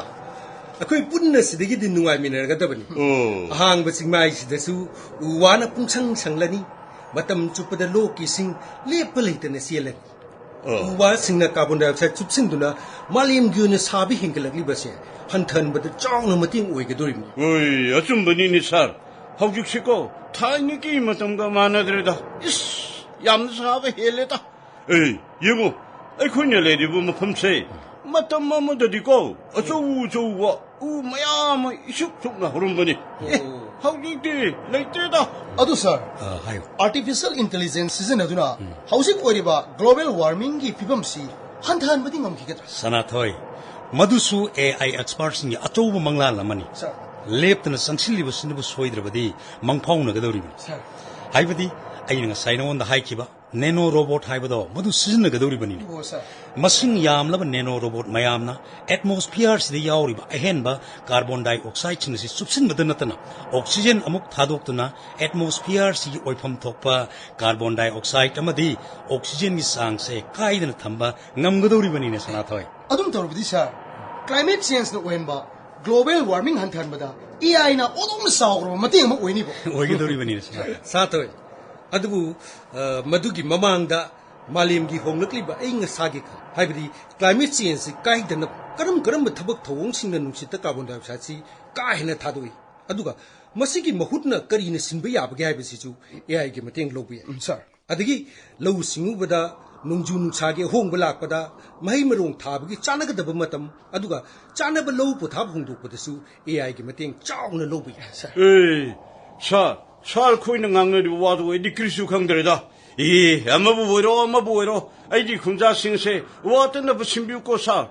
ꯑꯩꯈꯣꯏ ꯄꯨꯟꯅ ꯁꯤꯗꯒꯤꯗꯤ ꯅꯨꯡꯉꯥꯏꯃꯤꯟꯅꯔꯒꯗꯕꯅꯤ꯫ ꯑꯣ꯫ ꯑꯍꯥꯡꯕ ꯆꯤꯡꯃꯥꯏꯁꯤꯗꯁꯨ ꯎ ꯋꯥꯅ ꯄꯨꯡꯁꯪ ꯁꯪꯂꯅꯤ꯫ ꯃꯇꯝ ꯆꯨꯞꯄꯗ ꯂꯣꯛꯀꯤ ꯏꯁꯤꯡ ꯂꯦꯞꯄ ꯂꯩꯇꯅ ꯆꯦꯜꯂꯅꯤ꯫ ꯑꯣ꯫ ꯎ ꯋꯥꯁꯤꯡꯅ carbon dioxide ꯆꯨꯞꯁꯤꯟꯗꯨꯅ ꯃꯥꯂꯦꯝꯒꯤ ꯑꯣꯏꯅ ꯁꯥꯕ ꯍꯦꯟꯒꯠꯂꯛꯂꯤꯕꯁꯦ ꯍꯟꯊꯍꯟꯕꯗ ꯆꯥꯎꯅ ꯃꯇꯦꯡ ꯑꯣꯏꯒꯗꯧꯔꯤꯕꯅꯤ꯫ ꯍꯣꯏ, ꯑꯆꯨꯝꯕꯅꯤꯅꯦ, ꯁꯥꯔ꯫ ꯍꯧꯖꯤꯛꯁꯤꯀꯣ, ꯊꯥꯏꯅꯒꯤ ꯃꯇꯝꯒ ꯃꯥꯟꯅꯗ꯭ꯔꯦꯗ꯫ ꯏꯁ, ꯌꯥꯝꯅ ꯁꯥꯕ ꯍꯦꯜꯂꯦꯗ꯫ ꯑꯦ, ꯌꯦꯡꯉꯣ, ꯑꯩꯈꯣꯏꯅ ꯂꯩꯔꯤꯕ ꯃꯐꯝꯁꯦ ꯃꯇꯝ ꯑꯃꯗꯗꯤꯀꯣ, ꯑꯆꯧ ꯑꯆꯧꯕ ꯎ ꯃꯌꯥꯝ ꯑꯃ ꯏꯁꯨꯛ ꯁꯨꯛꯅ ꯍꯧꯔꯝꯕꯅꯤ꯫ ꯑꯦ, ꯑꯣ꯫ ꯍꯧꯖꯤꯛꯇꯤ ꯂꯩꯇ꯭ꯔꯦꯗ꯫ ꯑꯗꯨ ꯁꯥꯔ, ꯑ, ꯍꯥꯏꯌꯨ꯫ ꯑꯥꯔꯇꯤꯐꯤꯁꯤꯌꯦꯜ ꯏꯟꯇꯦꯂꯤꯖꯦꯟꯁ ꯁꯤꯖꯤꯟꯅꯗꯨꯅ ꯎꯝ꯫ ꯍꯧꯖꯤꯛ ꯑꯣꯏꯔꯤꯕ ꯒ꯭ꯂꯣꯕꯦꯜ ꯋꯥꯔꯃꯤꯡꯒꯤ ꯐꯤꯕꯝꯁꯤ ꯍꯟꯊꯍꯟꯕꯗꯤ ꯉꯝꯈꯤꯒꯗ꯭ꯔꯥ? ꯁꯅꯥꯊꯣꯏ, ꯃꯗꯨꯁꯨ ꯑꯦ ꯑꯥꯏ ꯑꯦꯛꯁꯄꯔꯠꯁꯤꯡꯒꯤ ꯑꯆꯧꯕ ꯃꯪꯂꯥꯟ ꯑꯃꯅꯤ꯫ ꯁꯥꯔ꯫ ꯂꯦꯞꯇꯅ ꯆꯪꯁꯤꯜꯂꯤꯕꯁꯤꯅꯕꯨ ꯁꯣꯏꯗ꯭ꯔꯕꯗꯤ ꯃꯪꯐꯥꯎꯅꯒꯗꯧꯔꯤꯕꯅꯤ꯫ ꯁꯥꯔ꯫ ꯍꯥꯏꯕꯗꯤ, ꯑꯩꯅ ꯉꯁꯥꯏ ꯅꯉꯣꯟꯗ ꯍꯥꯏꯈꯤꯕ ꯅꯦꯅꯣ ꯔꯣꯕꯣꯠ ꯍꯥꯏꯕꯗꯣ ꯃꯗꯨ ꯁꯤꯖꯤꯟꯅꯒꯗꯧꯔꯤꯕꯅꯤꯅꯦ꯫ ꯑꯣ, ꯁꯥꯔ꯫ ꯃꯁꯤꯡ ꯌꯥꯝꯂꯕ ꯅꯦꯅꯣ ꯔꯣꯕꯣꯠ ꯃꯌꯥꯝꯅ ꯑꯦꯠꯃꯣꯁꯐꯤꯌꯔꯁꯤꯗ ꯌꯥꯎꯔꯤꯕ ꯑꯍꯦꯟꯕ ꯀꯥꯔꯕꯣꯟ ꯗꯥꯏꯑꯣꯛꯁꯥꯏꯗꯁꯤꯡ ꯑꯁꯤ ꯆꯨꯞꯁꯤꯟꯕꯗ ꯅꯠꯇꯅ, ꯑꯣꯛꯁꯤꯖꯦꯟ ꯑꯃꯨꯛ ꯊꯥꯗꯣꯛꯇꯨꯅ ꯑꯦꯠꯃꯣꯁꯐꯤꯌꯔꯁꯤꯒꯤ ꯑꯣꯏꯐꯝ ꯊꯣꯛꯄ ꯀꯥꯔꯕꯣꯟ ꯗꯥꯏꯑꯣꯛꯁꯥꯏꯗ ꯑꯃꯗꯤ ꯑꯣꯛꯁꯤꯖꯦꯟꯒꯤ ꯆꯥꯡꯁꯦ ꯀꯥꯏꯗꯅ ꯊꯝꯕ ꯉꯝꯒꯗꯧꯔꯤꯕꯅꯤꯅꯦ, ꯁꯅꯥꯊꯣꯏ꯫ ꯑꯗꯨꯝ ꯇꯧꯔꯕꯗꯤ, ꯁꯥꯔ, ꯀ꯭ꯂꯥꯏꯃꯦꯠ ꯆꯦꯟꯖꯅ ꯑꯣꯏꯍꯟꯕ ꯒ꯭ꯂꯣꯕꯦꯜ ꯋꯥꯔꯃꯤꯡ ꯍꯟꯊꯍꯟꯕꯗ ꯑꯦ ꯑꯥꯏꯅ ꯑꯣꯟꯊꯣꯛꯅ ꯆꯥꯎꯈ꯭ꯔꯕ ꯃꯇꯦꯡ ꯑꯃ ꯑꯣꯏꯅꯤꯕꯣ? ꯑꯣꯏꯒꯗꯧꯔꯤꯕꯅꯤꯅꯦ, ꯁꯅꯥꯊꯣꯏ꯫ ꯁꯥꯊꯣꯏ, ꯑꯗꯨꯕꯨ, ꯑ, ꯃꯗꯨꯒꯤ ꯃꯃꯥꯡꯗ ꯃꯥꯂꯦꯝꯒꯤ ꯍꯣꯡꯂꯛꯂꯤꯕ ꯑꯏꯪ ꯑꯁꯥꯒꯤ ꯈꯜ, ꯍꯥꯏꯕꯗꯤ ꯀ꯭ꯂꯥꯏꯃꯦꯠ ꯆꯦꯟꯖꯁꯤ ꯀꯥꯏꯗꯅꯕ ꯀꯔꯝ ꯀꯔꯝꯕ ꯊꯕꯛ ꯊꯧꯑꯣꯡꯁꯤꯡꯅ ꯅꯨꯡꯁꯤꯠꯇ ꯀꯥꯔꯕꯣꯟ ꯗꯥꯏꯑꯣꯛꯁꯥꯏꯗꯁꯤ ꯀꯥ ꯍꯦꯟꯅ ꯊꯥꯗꯣꯛꯏ, ꯑꯗꯨꯒ ꯃꯁꯤꯒꯤ ꯃꯍꯨꯠꯅ ꯀꯔꯤꯅ ꯁꯤꯟꯕ ꯌꯥꯕꯒꯦ ꯍꯥꯏꯕꯁꯤꯁꯨ ꯑꯦ ꯑꯥꯏꯒꯤ ꯃꯇꯦꯡ ꯂꯧꯕ ꯌꯥꯏ꯫ ꯎꯝ, ꯁꯥꯔ꯫ ꯑꯗꯒꯤ ꯂꯧꯎ ꯁꯤꯡꯎꯕꯗ ꯅꯣꯡꯖꯨ ꯅꯨꯡꯁꯥꯒꯤ ꯑꯍꯣꯡꯕ ꯂꯥꯛꯄꯗ, ꯃꯍꯩ ꯃꯔꯣꯡ ꯊꯥꯕꯒꯤ ꯆꯥꯟꯅꯒꯗꯕ ꯃꯇꯝ, ꯑꯗꯨꯒ ꯆꯥꯟꯅꯕ ꯂꯧ ꯄꯊꯥꯞ ꯍꯣꯡꯗꯣꯛꯄꯗꯁꯨ ꯑꯦ ꯑꯥꯏꯒꯤ ꯃꯇꯦꯡ ꯆꯥꯎꯅ ꯂꯧꯕ ꯌꯥꯏ꯫ ꯁꯥꯔ꯫ ꯑꯦ, ꯁꯥꯔ, ꯁꯥꯔ ꯈꯣꯏꯅ ꯉꯥꯡꯅꯔꯤꯕ ꯋꯥꯗꯨ ꯑꯩꯗꯤ ꯀꯔꯤꯁꯨ ꯈꯪꯗ꯭ꯔꯦꯗ꯫ ꯑꯦ, ꯑꯃꯕꯨ ꯑꯣꯏꯔꯣ, ꯑꯃꯕꯨ ꯑꯣꯏꯔꯣ, ꯑꯩꯒꯤ ꯈꯨꯟꯖꯥꯁꯤꯡꯁꯦ ꯋꯥꯇꯅꯕ ꯁꯤꯟꯕꯤꯌꯨꯀꯣ, ꯁꯥꯔ꯫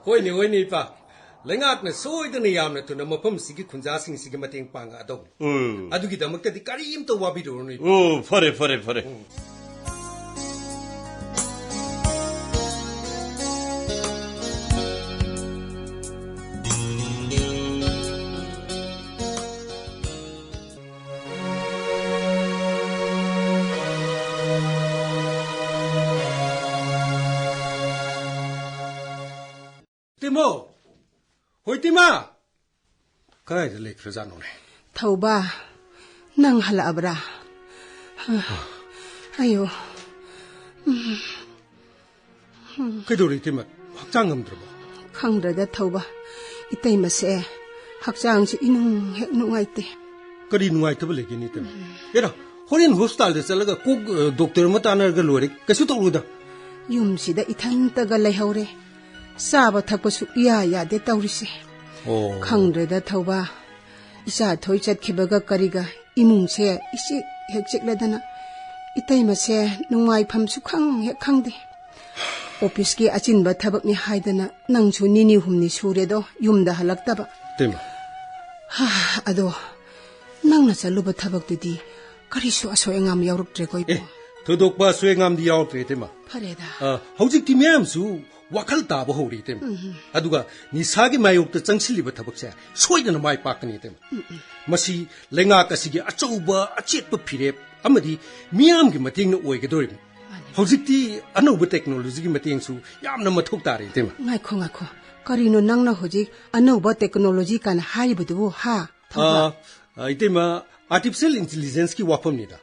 ꯍꯣꯏꯅꯦ, ꯍꯣꯏꯅꯦ, ꯏꯄꯥ꯫ ꯂꯩꯉꯥꯛꯅ ꯁꯣꯏꯗꯅ ꯌꯥꯝꯅ ꯊꯨꯅ ꯃꯐꯝꯁꯤꯒꯤ ꯈꯨꯟꯖꯥꯁꯤꯡꯁꯤꯒꯤ ꯃꯇꯦꯡ ꯄꯥꯡꯉꯛꯑꯗꯧꯅꯤ꯫ ꯎꯝ꯫ ꯑꯗꯨꯒꯤꯗꯃꯛꯇꯗꯤ ꯀꯔꯤꯝꯇ ꯋꯥꯕꯤꯔꯨꯔꯅꯨ, ꯏꯄꯥ꯫ ꯑꯣ, ꯐꯔꯦ, ꯐꯔꯦ, ꯐꯔꯦ꯫ ꯎꯝ꯫ ꯇꯤꯃꯣ! ꯍꯣꯏ, ꯇꯤꯃꯥ! ꯀꯗꯥꯏꯗ ꯂꯩꯈ꯭ꯔꯖꯥꯠꯅꯣꯅꯦ? ꯊꯧꯕ, ꯅꯪ ꯍꯜꯂꯛꯑꯕ꯭ꯔꯥ? ꯑꯌꯣ꯫ ꯀꯩꯗꯧꯔꯦ, ꯏꯇꯩꯃ? ꯍꯛꯆꯥꯡ ꯉꯝꯗ꯭ꯔꯕꯣ? ꯈꯪꯗ꯭ꯔꯦꯗ, ꯊꯧꯕ꯫ ꯏꯇꯩꯃꯁꯦ ꯍꯛꯆꯥꯡꯁꯦ ꯏꯅꯨꯡ ꯍꯦꯛ ꯅꯨꯡꯉꯥꯏꯇꯦ꯫ ꯀꯔꯤ ꯅꯨꯡꯉꯥꯏꯇꯕ ꯂꯩꯒꯦꯅꯦ, ꯏꯇꯩꯃ? ꯑꯦꯔꯥ, ꯍꯣꯔꯦꯟ ꯍꯣꯁꯄꯤꯇꯥꯜꯗ ꯆꯠꯂꯒ ꯀꯣꯛ, ꯑ, ꯗꯣꯛꯇꯔ ꯑꯃ ꯇꯥꯟꯅꯔꯒ ꯂꯣꯏꯔꯦ꯫ ꯀꯩꯁꯨ ꯇꯧꯔꯣꯏꯗ꯫ ꯌꯨꯝꯁꯤꯗ ꯏꯊꯟꯇꯒ ꯂꯩꯍꯧꯔꯦ꯫ ꯆꯥꯕ ꯊꯛꯄꯁꯨ ꯏꯌꯥ ꯌꯥꯗꯦ ꯇꯧꯔꯤꯁꯦ꯫ ꯑꯣ꯫ ꯈꯪꯗ꯭ꯔꯦꯗ ꯊꯧꯕ, ꯏꯆꯥ ꯊꯣꯏ ꯆꯠꯈꯤꯕꯒ ꯀꯔꯤꯒ ꯏꯃꯨꯡꯁꯦ ꯏꯆꯤꯛ ꯍꯦꯛ ꯆꯤꯛꯂꯗꯅ꯫ ꯏꯇꯩꯃꯁꯦ ꯅꯨꯡꯉꯥꯏꯐꯝꯁꯨ ꯈꯪ ꯍꯦꯛ ꯈꯪꯗꯦ꯫ ꯑꯣꯐꯤꯁꯀꯤ ꯑꯆꯤꯟꯕ ꯊꯕꯛꯅꯤ ꯍꯥꯏꯗꯅ ꯅꯪꯁꯨ ꯅꯤꯅꯤ ꯍꯨꯝꯅꯤ ꯁꯨꯔꯦꯗꯣ ꯌꯨꯝꯗ ꯍꯜꯂꯛꯇꯕ꯫ ꯏꯇꯩꯃ꯫ ꯍꯥ, ꯑꯗꯣ ꯅꯪꯅ ꯆꯠꯂꯨꯕ ꯊꯕꯛꯇꯨꯗꯤ ꯀꯔꯤꯁꯨ ꯑꯁꯣꯏ ꯑꯉꯥꯝ ꯌꯥꯎꯔꯛꯇ꯭ꯔꯦꯀꯣ, ꯏꯕꯨꯡ? ꯑꯦ, ꯊꯣꯏꯗꯣꯛꯄ ꯑꯁꯣꯏ ꯑꯉꯥꯝꯗꯤ ꯌꯥꯎꯔꯛꯇ꯭ꯔꯦ, ꯏꯇꯩꯃ꯫ ꯐꯔꯦꯗ꯫ ꯑ, ꯍꯧꯖꯤꯛꯇꯤ ꯃꯤꯌꯥꯝꯁꯨ ꯋꯥꯈꯜ ꯇꯥꯕ ꯍꯧꯔꯦ, ꯏꯇꯩꯃ꯫ ꯎꯝ꯫ ꯑꯗꯨꯒ ꯅꯤꯁꯥꯒꯤ ꯃꯥꯌꯣꯛꯇ ꯆꯪꯁꯤꯜꯂꯤꯕ ꯊꯕꯛꯁꯦ ꯁꯣꯏꯗꯅ ꯃꯥꯏ ꯄꯥꯛꯀꯅꯤ, ꯏꯇꯩꯃ꯫ ꯎꯝ, ꯎꯝ꯫ ꯃꯁꯤ ꯂꯩꯉꯥꯛ ꯑꯁꯤꯒꯤ ꯑꯆꯧꯕ ꯑꯆꯦꯠꯄ ꯐꯤꯔꯦꯞ ꯑꯃꯗꯤ ꯃꯤꯌꯥꯝꯒꯤ ꯃꯇꯦꯡꯅ ꯑꯣꯏꯒꯗꯧꯔꯤꯕꯅꯤ꯫ ꯃꯥꯅꯤ꯫ ꯍꯧꯖꯤꯛꯇꯤ ꯑꯅꯧꯕ ꯇꯦꯛꯅꯣꯂꯣꯖꯤꯒꯤ ꯃꯇꯦꯡꯁꯨ ꯌꯥꯝꯅ ꯃꯊꯧ ꯇꯥꯔꯦ, ꯏꯇꯩꯃ꯫ ꯉꯥꯏꯈꯣ, ꯉꯥꯏꯈꯣ꯫ ꯀꯔꯤꯅꯣ ꯅꯪꯅ ꯍꯧꯖꯤꯛ ꯑꯅꯧꯕ ꯇꯦꯛꯅꯣꯂꯣꯖꯤ ꯀꯥꯏꯅ ꯍꯥꯏꯔꯤꯕꯗꯨꯕꯨ, ꯍꯥ? ꯊꯧꯕ꯫ ꯑ, ꯑ, ꯏꯇꯩꯃ, ꯑꯥꯔꯇꯤꯐꯤꯁꯤꯌꯦꯜ ꯏꯟꯇꯦꯂꯤꯖꯦꯟꯁꯀꯤ ꯋꯥꯐꯝꯅꯤꯗ꯫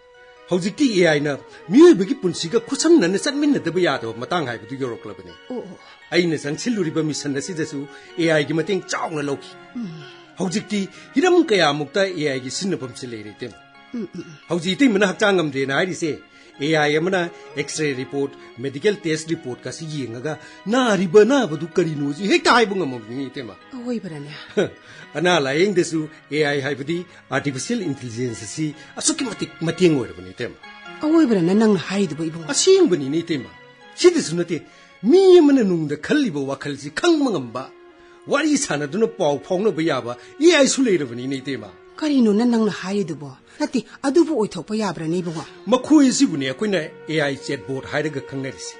ꯍꯧꯖꯤꯛꯇꯤ ꯑꯦ ꯑꯥꯏꯅ ꯃꯤꯑꯣꯏꯕꯒꯤ ꯄꯨꯟꯁꯤꯒ ꯈꯨꯠꯁꯝꯅꯅ ꯆꯠꯃꯤꯟꯅꯗꯕ ꯌꯥꯗꯕ ꯃꯇꯥꯡ ꯍꯥꯏꯕꯗꯨ ꯌꯧꯔꯛꯂꯕꯅꯤ꯫ ꯑꯣ, ꯑꯣ꯫ ꯑꯩꯅ ꯆꯪꯁꯤꯜꯂꯨꯔꯤꯕ ꯃꯤꯁꯟ ꯑꯁꯤꯗꯁꯨ ꯑꯦ ꯑꯥꯏꯒꯤ ꯃꯇꯦꯡ ꯆꯥꯎꯅ ꯂꯧꯈꯤ꯫ ꯎꯝ꯫ ꯍꯧꯖꯤꯛꯇꯤ ꯍꯤꯔꯝ ꯀꯌꯥꯃꯨꯛꯇ ꯑꯦ ꯑꯥꯏꯒꯤ ꯁꯤꯖꯤꯟꯅꯐꯝꯁꯤ ꯂꯩꯔꯦ, ꯏꯇꯩꯃ꯫ ꯎꯝ, ꯎꯝ, ꯎꯝ꯫ ꯍꯧꯖꯤꯛ ꯏꯇꯩꯃꯅ ꯍꯛꯆꯥꯡ ꯉꯝꯗ꯭ꯔꯦꯅ ꯍꯥꯏꯔꯤꯁꯦ, ꯑꯦ ꯑꯥꯏ ꯑꯃꯅ ꯑꯦꯛꯁ-ꯔꯦ ꯔꯤꯄꯣꯔꯠ, ꯃꯦꯗꯤꯀꯦꯜ ꯇꯦꯁ ꯔꯤꯄꯣꯔꯠꯀꯁꯤ ꯌꯦꯡꯉꯒ ꯅꯥꯔꯤꯕ ꯑꯅꯥꯕꯗꯨ ꯀꯔꯤꯅꯣꯁꯤ ꯍꯦꯛꯇ ꯍꯥꯏꯕ ꯉꯝꯃꯕꯅꯤ, ꯏꯇꯩꯃ꯫ ꯑꯋꯣꯏꯕꯔꯅꯦ? ꯑꯅꯥ ꯂꯥꯌꯦꯡꯗꯁꯨ ꯑꯦ ꯑꯥꯏ ꯍꯥꯏꯕꯗꯤ ꯑꯥꯔꯇꯤꯐꯤꯁꯤꯌꯦꯜ ꯏꯟꯇꯦꯂꯤꯖꯦꯟꯁ ꯑꯁꯤ ꯑꯁꯨꯛꯀꯤ ꯃꯇꯤꯛ ꯃꯇꯦꯡ ꯑꯣꯏꯔꯕꯅꯤ, ꯏꯇꯩꯃ꯫ ꯑꯋꯣꯏꯕꯔꯅꯦ ꯅꯪꯅ ꯍꯥꯏꯔꯤꯗꯨꯕꯨ, ꯏꯕꯨꯡꯉꯣ? ꯑꯁꯦꯡꯕꯅꯤꯅꯦ, ꯏꯇꯩꯃ꯫ ꯁꯤꯗꯁꯨ ꯅꯠꯇꯦ, ꯃꯤ ꯑꯃꯅ ꯅꯨꯡꯗ ꯈꯜꯂꯤꯕ ꯋꯥꯈꯜꯁꯤ ꯈꯪꯕ ꯉꯝꯕ, ꯋꯥꯔꯤ ꯁꯥꯟꯅꯗꯨꯅ ꯄꯥꯎ ꯐꯥꯎꯅꯕ ꯌꯥꯕ ꯑꯦ ꯑꯥꯏꯁꯨ ꯂꯩꯔꯕꯅꯤꯅꯦ, ꯏꯇꯩꯃ꯫ ꯀꯔꯤꯅꯣꯅ ꯅꯪꯅ ꯍꯥꯏꯔꯤꯗꯨꯕꯣ? ꯅꯠꯇꯦ, ꯑꯗꯨꯕꯨ ꯑꯣꯏꯊꯣꯛꯄ ꯌꯥꯕ꯭ꯔꯅꯦ, ꯏꯕꯨꯡꯉꯣ? ꯃꯈꯣꯏ ꯑꯁꯤꯕꯨꯅꯦ ꯑꯩꯈꯣꯏꯅ ꯑꯦ ꯑꯥꯏ ꯆꯦꯠꯕꯣꯠ ꯍꯥꯏꯔꯒ ꯈꯪꯅꯔꯤꯁꯦ꯫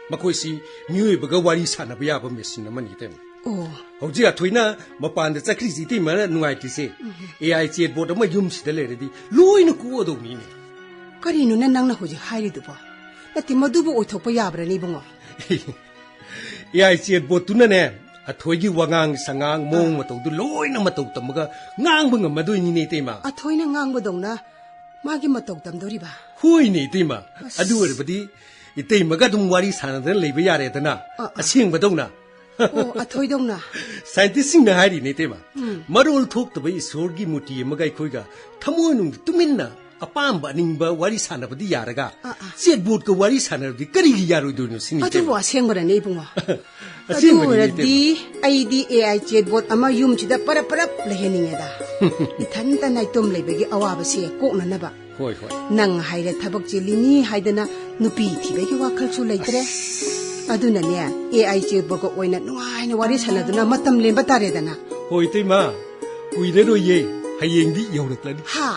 ꯃꯈꯣꯏꯁꯤ ꯃꯤꯑꯣꯏꯕꯒ ꯋꯥꯔꯤ ꯁꯥꯟꯅꯕ ꯌꯥꯕ ꯃꯦꯁꯤꯟ ꯑꯃꯅꯤ, ꯏꯇꯩꯃ꯫ ꯑꯣ꯫ ꯍꯧꯖꯤꯛ ꯑꯊꯣꯏꯅ ꯃꯄꯥꯟꯗ ꯆꯠꯈ꯭ꯔꯤꯁꯤ ꯏꯇꯩꯃꯅ ꯅꯨꯡꯉꯥꯏꯇ꯭ꯔꯤꯁꯦ꯫ ꯎꯝ꯫ ꯑꯦ ꯑꯥꯏ ꯆꯦꯠꯕꯣꯠ ꯑꯃ ꯌꯨꯝꯁꯤꯗ ꯂꯩꯔꯗꯤ ꯂꯣꯏꯅ ꯀꯣꯛꯑꯗꯧꯅꯤꯅꯦ꯫ ꯀꯔꯤꯅꯣꯅ ꯅꯪꯅ ꯍꯧꯖꯤꯛ ꯍꯥꯏꯔꯤꯗꯨꯕꯣ? ꯅꯠꯇꯦ, ꯃꯗꯨꯕꯨ ꯑꯣꯏꯊꯣꯛꯄ ꯌꯥꯕ꯭ꯔꯅꯦ, ꯏꯕꯨꯡꯉꯣ? ꯑꯦ ꯑꯥꯏ ꯆꯦꯠꯕꯣꯠꯇꯨꯅꯅꯦ, ꯑꯊꯣꯏꯒꯤ ꯋꯥꯉꯥꯡ ꯁꯉꯥꯡ, ꯃꯑꯣꯡ ꯑꯥ꯫ ꯃꯇꯧꯗꯨ ꯂꯣꯏꯅ ꯃꯇꯧ ꯇꯝꯃꯒ ꯉꯥꯡꯕ ꯉꯝꯃꯗꯣꯏꯅꯤꯅꯦ, ꯏꯇꯩꯃ꯫ ꯑꯊꯣꯏꯅ ꯉꯥꯡꯕꯗꯧꯅ ꯃꯥꯒꯤ ꯃꯇꯧ ꯇꯝꯗꯣꯔꯤꯕ? ꯍꯣꯏꯅꯦ, ꯏꯇꯩꯃ꯫ ꯑꯁ꯫ ꯑꯗꯨ ꯑꯣꯏꯔꯕꯗꯤ ꯏꯇꯩꯃꯒ ꯑꯗꯨꯝ ꯋꯥꯔꯤ ꯁꯥꯟꯅꯗꯅ ꯂꯩꯕ ꯌꯥꯔꯦꯗꯅ, ꯑꯥ, ꯑꯥ꯫ ꯑꯁꯦꯡꯕꯗꯧꯅ꯫ ꯑꯣ, ꯑꯊꯣꯏꯗꯧꯅ꯫ ꯁꯥꯏꯟꯇꯤꯁꯁꯤꯡꯅ ꯍꯥꯏꯔꯤꯅꯦ, ꯏꯇꯩꯃ꯫ ꯎꯝ꯫ ꯃꯔꯣꯜ ꯊꯣꯛꯇꯕ ꯏꯁꯣꯔꯒꯤ ꯃꯨꯔꯇꯤ ꯑꯃꯒ ꯑꯩꯈꯣꯏꯒ ꯊꯃꯣꯏꯅꯨꯡꯗ ꯇꯨꯃꯤꯟꯅ ꯑꯄꯥꯝꯕ ꯑꯅꯤꯡꯕ ꯋꯥꯔꯤ ꯁꯥꯟꯅꯕꯗꯤ ꯌꯥꯔꯒ, ꯑꯥ, ꯑꯥ꯫ ꯆꯦꯠꯕꯣꯠꯀ ꯋꯥꯔꯤ ꯁꯥꯟꯅꯕꯗꯤ ꯀꯔꯤꯒꯤ ꯌꯥꯔꯣꯏꯗꯣꯏꯅꯣ ꯁꯤꯅꯤ, ꯑꯗꯨꯕꯨ ꯏꯇꯩꯃ꯫ ꯑꯁꯦꯡꯕꯔꯅꯦ, ꯏꯕꯨꯡꯉꯣ? ꯑꯗꯨ ꯑꯁꯦꯡꯕꯅꯤꯅꯦ, ꯑꯣꯏꯔꯗꯤ ꯏꯇꯩꯃ꯫ ꯑꯩꯗꯤ A I chatbot ꯑꯃ ꯌꯨꯝꯁꯤꯗ ꯄꯔꯞ ꯄꯔꯞ ꯂꯩꯍꯟꯅꯤꯡꯉꯦꯗ꯫ ꯏꯊꯟꯇ ꯅꯥꯏꯇꯣꯝ ꯂꯩꯕꯒꯤ ꯑꯋꯥꯕꯁꯦ ꯀꯣꯛꯅꯅꯕ꯫ ꯍꯣꯏ, ꯍꯣꯏ꯫ ꯅꯪ ꯍꯥꯏꯔꯦ ꯊꯕꯛ ꯆꯤꯜꯂꯤꯅꯤ ꯍꯥꯏꯗꯅ ꯅꯨꯄꯤ ꯊꯤꯕꯒꯤ ꯋꯥꯈꯜꯁꯨ ꯂꯩꯇ꯭ꯔꯦ꯫ ꯑꯁ꯫ ꯑꯗꯨꯅꯅꯦ, A I chatbotꯀ ꯑꯣꯏꯅ ꯅꯨꯡꯉꯥꯏꯅ ꯋꯥꯔꯤ ꯁꯥꯟꯅꯗꯨꯅ ꯃꯇꯝ ꯂꯦꯟꯕ ꯇꯥꯔꯦꯗꯅ꯫ ꯍꯣꯏ, ꯏꯇꯩꯃ꯫ ꯀꯨꯏꯔꯔꯣꯏꯌꯦ꯫ ꯍꯌꯦꯡꯗꯤ ꯌꯧꯔꯛꯂꯅꯤ꯫ ꯍꯥ?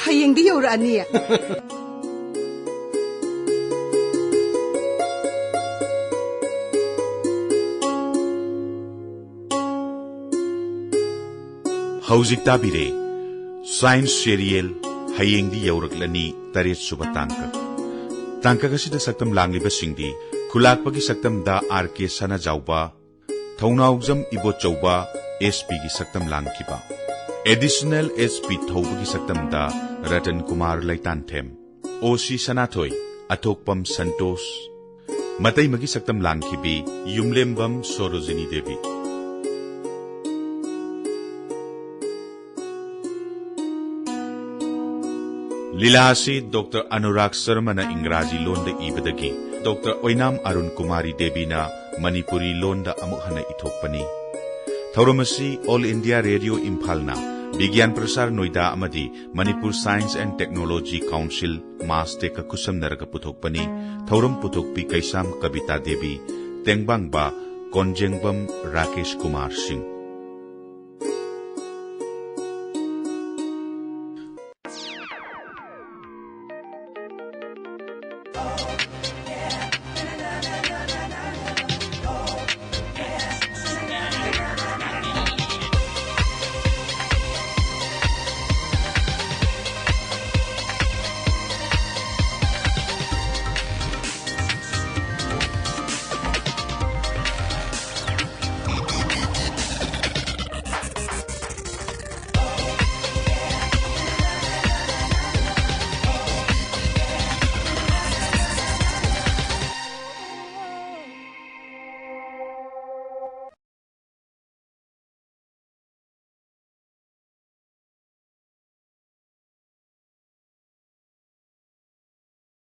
ꯍꯌꯦꯡꯗꯤ ꯌꯧꯔꯛꯑꯅꯤ꯫ ꯍꯧꯖꯤꯛ ꯇꯥꯕꯤꯔꯦ Science Serial, ꯍꯌꯦꯡꯗꯤ ꯌꯧꯔꯛꯂꯅꯤ, ꯇꯔꯦꯠ ꯁꯨꯕ ꯇꯥꯡꯀꯛ꯫ ꯇꯥꯡꯀꯛ ꯑꯁꯤꯗ ꯁꯛꯇꯝ ꯂꯥꯡꯂꯤꯕꯁꯤꯡꯗꯤ ꯈꯨꯂꯥꯛꯄꯒꯤ ꯁꯛꯇꯝꯗ R K ꯁꯅꯥꯖꯥꯎꯕ, ꯊꯧꯅꯥꯎꯖꯝ ꯏꯕꯣꯆꯧꯕ, S Pꯒꯤ ꯁꯛꯇꯝ ꯂꯥꯡꯈꯤꯕ꯫ Additional S P ꯊꯧꯕꯒꯤ ꯁꯛꯇꯝꯗ ꯔꯇꯟ ꯀꯨꯃꯥꯔ ꯂꯩꯇꯥꯟꯊꯦꯝ꯫ O C ꯁꯅꯥꯊꯣꯏ, ꯑꯊꯣꯛꯄꯝ ꯁꯟꯇꯣꯁ꯫ ꯃꯇꯩꯃꯒꯤ ꯁꯛꯇꯝ ꯂꯥꯡꯈꯤꯕꯤ ꯌꯨꯝꯂꯦꯝꯕꯝ ꯁꯣꯔꯣꯖꯤꯅꯤ ꯗꯦꯕꯤ꯫ ꯂꯤꯂꯥ ꯑꯁꯤ ꯗꯣꯛꯇꯔ ꯑꯅꯨꯔꯥꯒ ꯁꯔꯃꯅ ꯏꯪꯒ꯭ꯔꯥꯖꯤ ꯂꯣꯟꯗ ꯏꯕꯗꯒꯤ ꯗꯣꯛꯇꯔ ꯑꯣꯏꯅꯥꯝ ꯑꯔꯨꯟ ꯀꯨꯃꯥꯔꯤ ꯗꯦꯕꯤꯅ ꯃꯅꯤꯄꯨꯔꯤ ꯂꯣꯟꯗ ꯑꯃꯨꯛ ꯍꯟꯅ ꯏꯊꯣꯛꯄꯅꯤ꯫ ꯊꯧꯔꯝ ꯑꯁꯤ All India Radio ꯏꯝꯐꯥꯜꯅ, ꯕꯤꯒ꯭ꯌꯥꯟ ꯄ꯭ꯔꯁꯥꯔ ꯅꯣꯏꯗꯥ ꯑꯃꯗꯤ Manipur Science and Technology Council, MASTECꯀ ꯈꯨꯠꯁꯝꯅꯔꯒ ꯄꯨꯊꯣꯛꯄꯅꯤ꯫ ꯊꯧꯔꯝ ꯄꯨꯊꯣꯛꯄꯤ ꯀꯩꯁꯥꯝ ꯀꯕꯤꯇꯥ ꯗꯦꯕꯤ, ꯇꯦꯡꯕꯥꯡꯕ ꯀꯣꯟꯖꯦꯡꯕꯝ ꯔꯥꯀꯦꯁ ꯀꯨꯃꯥꯔ ꯁꯤꯡ꯫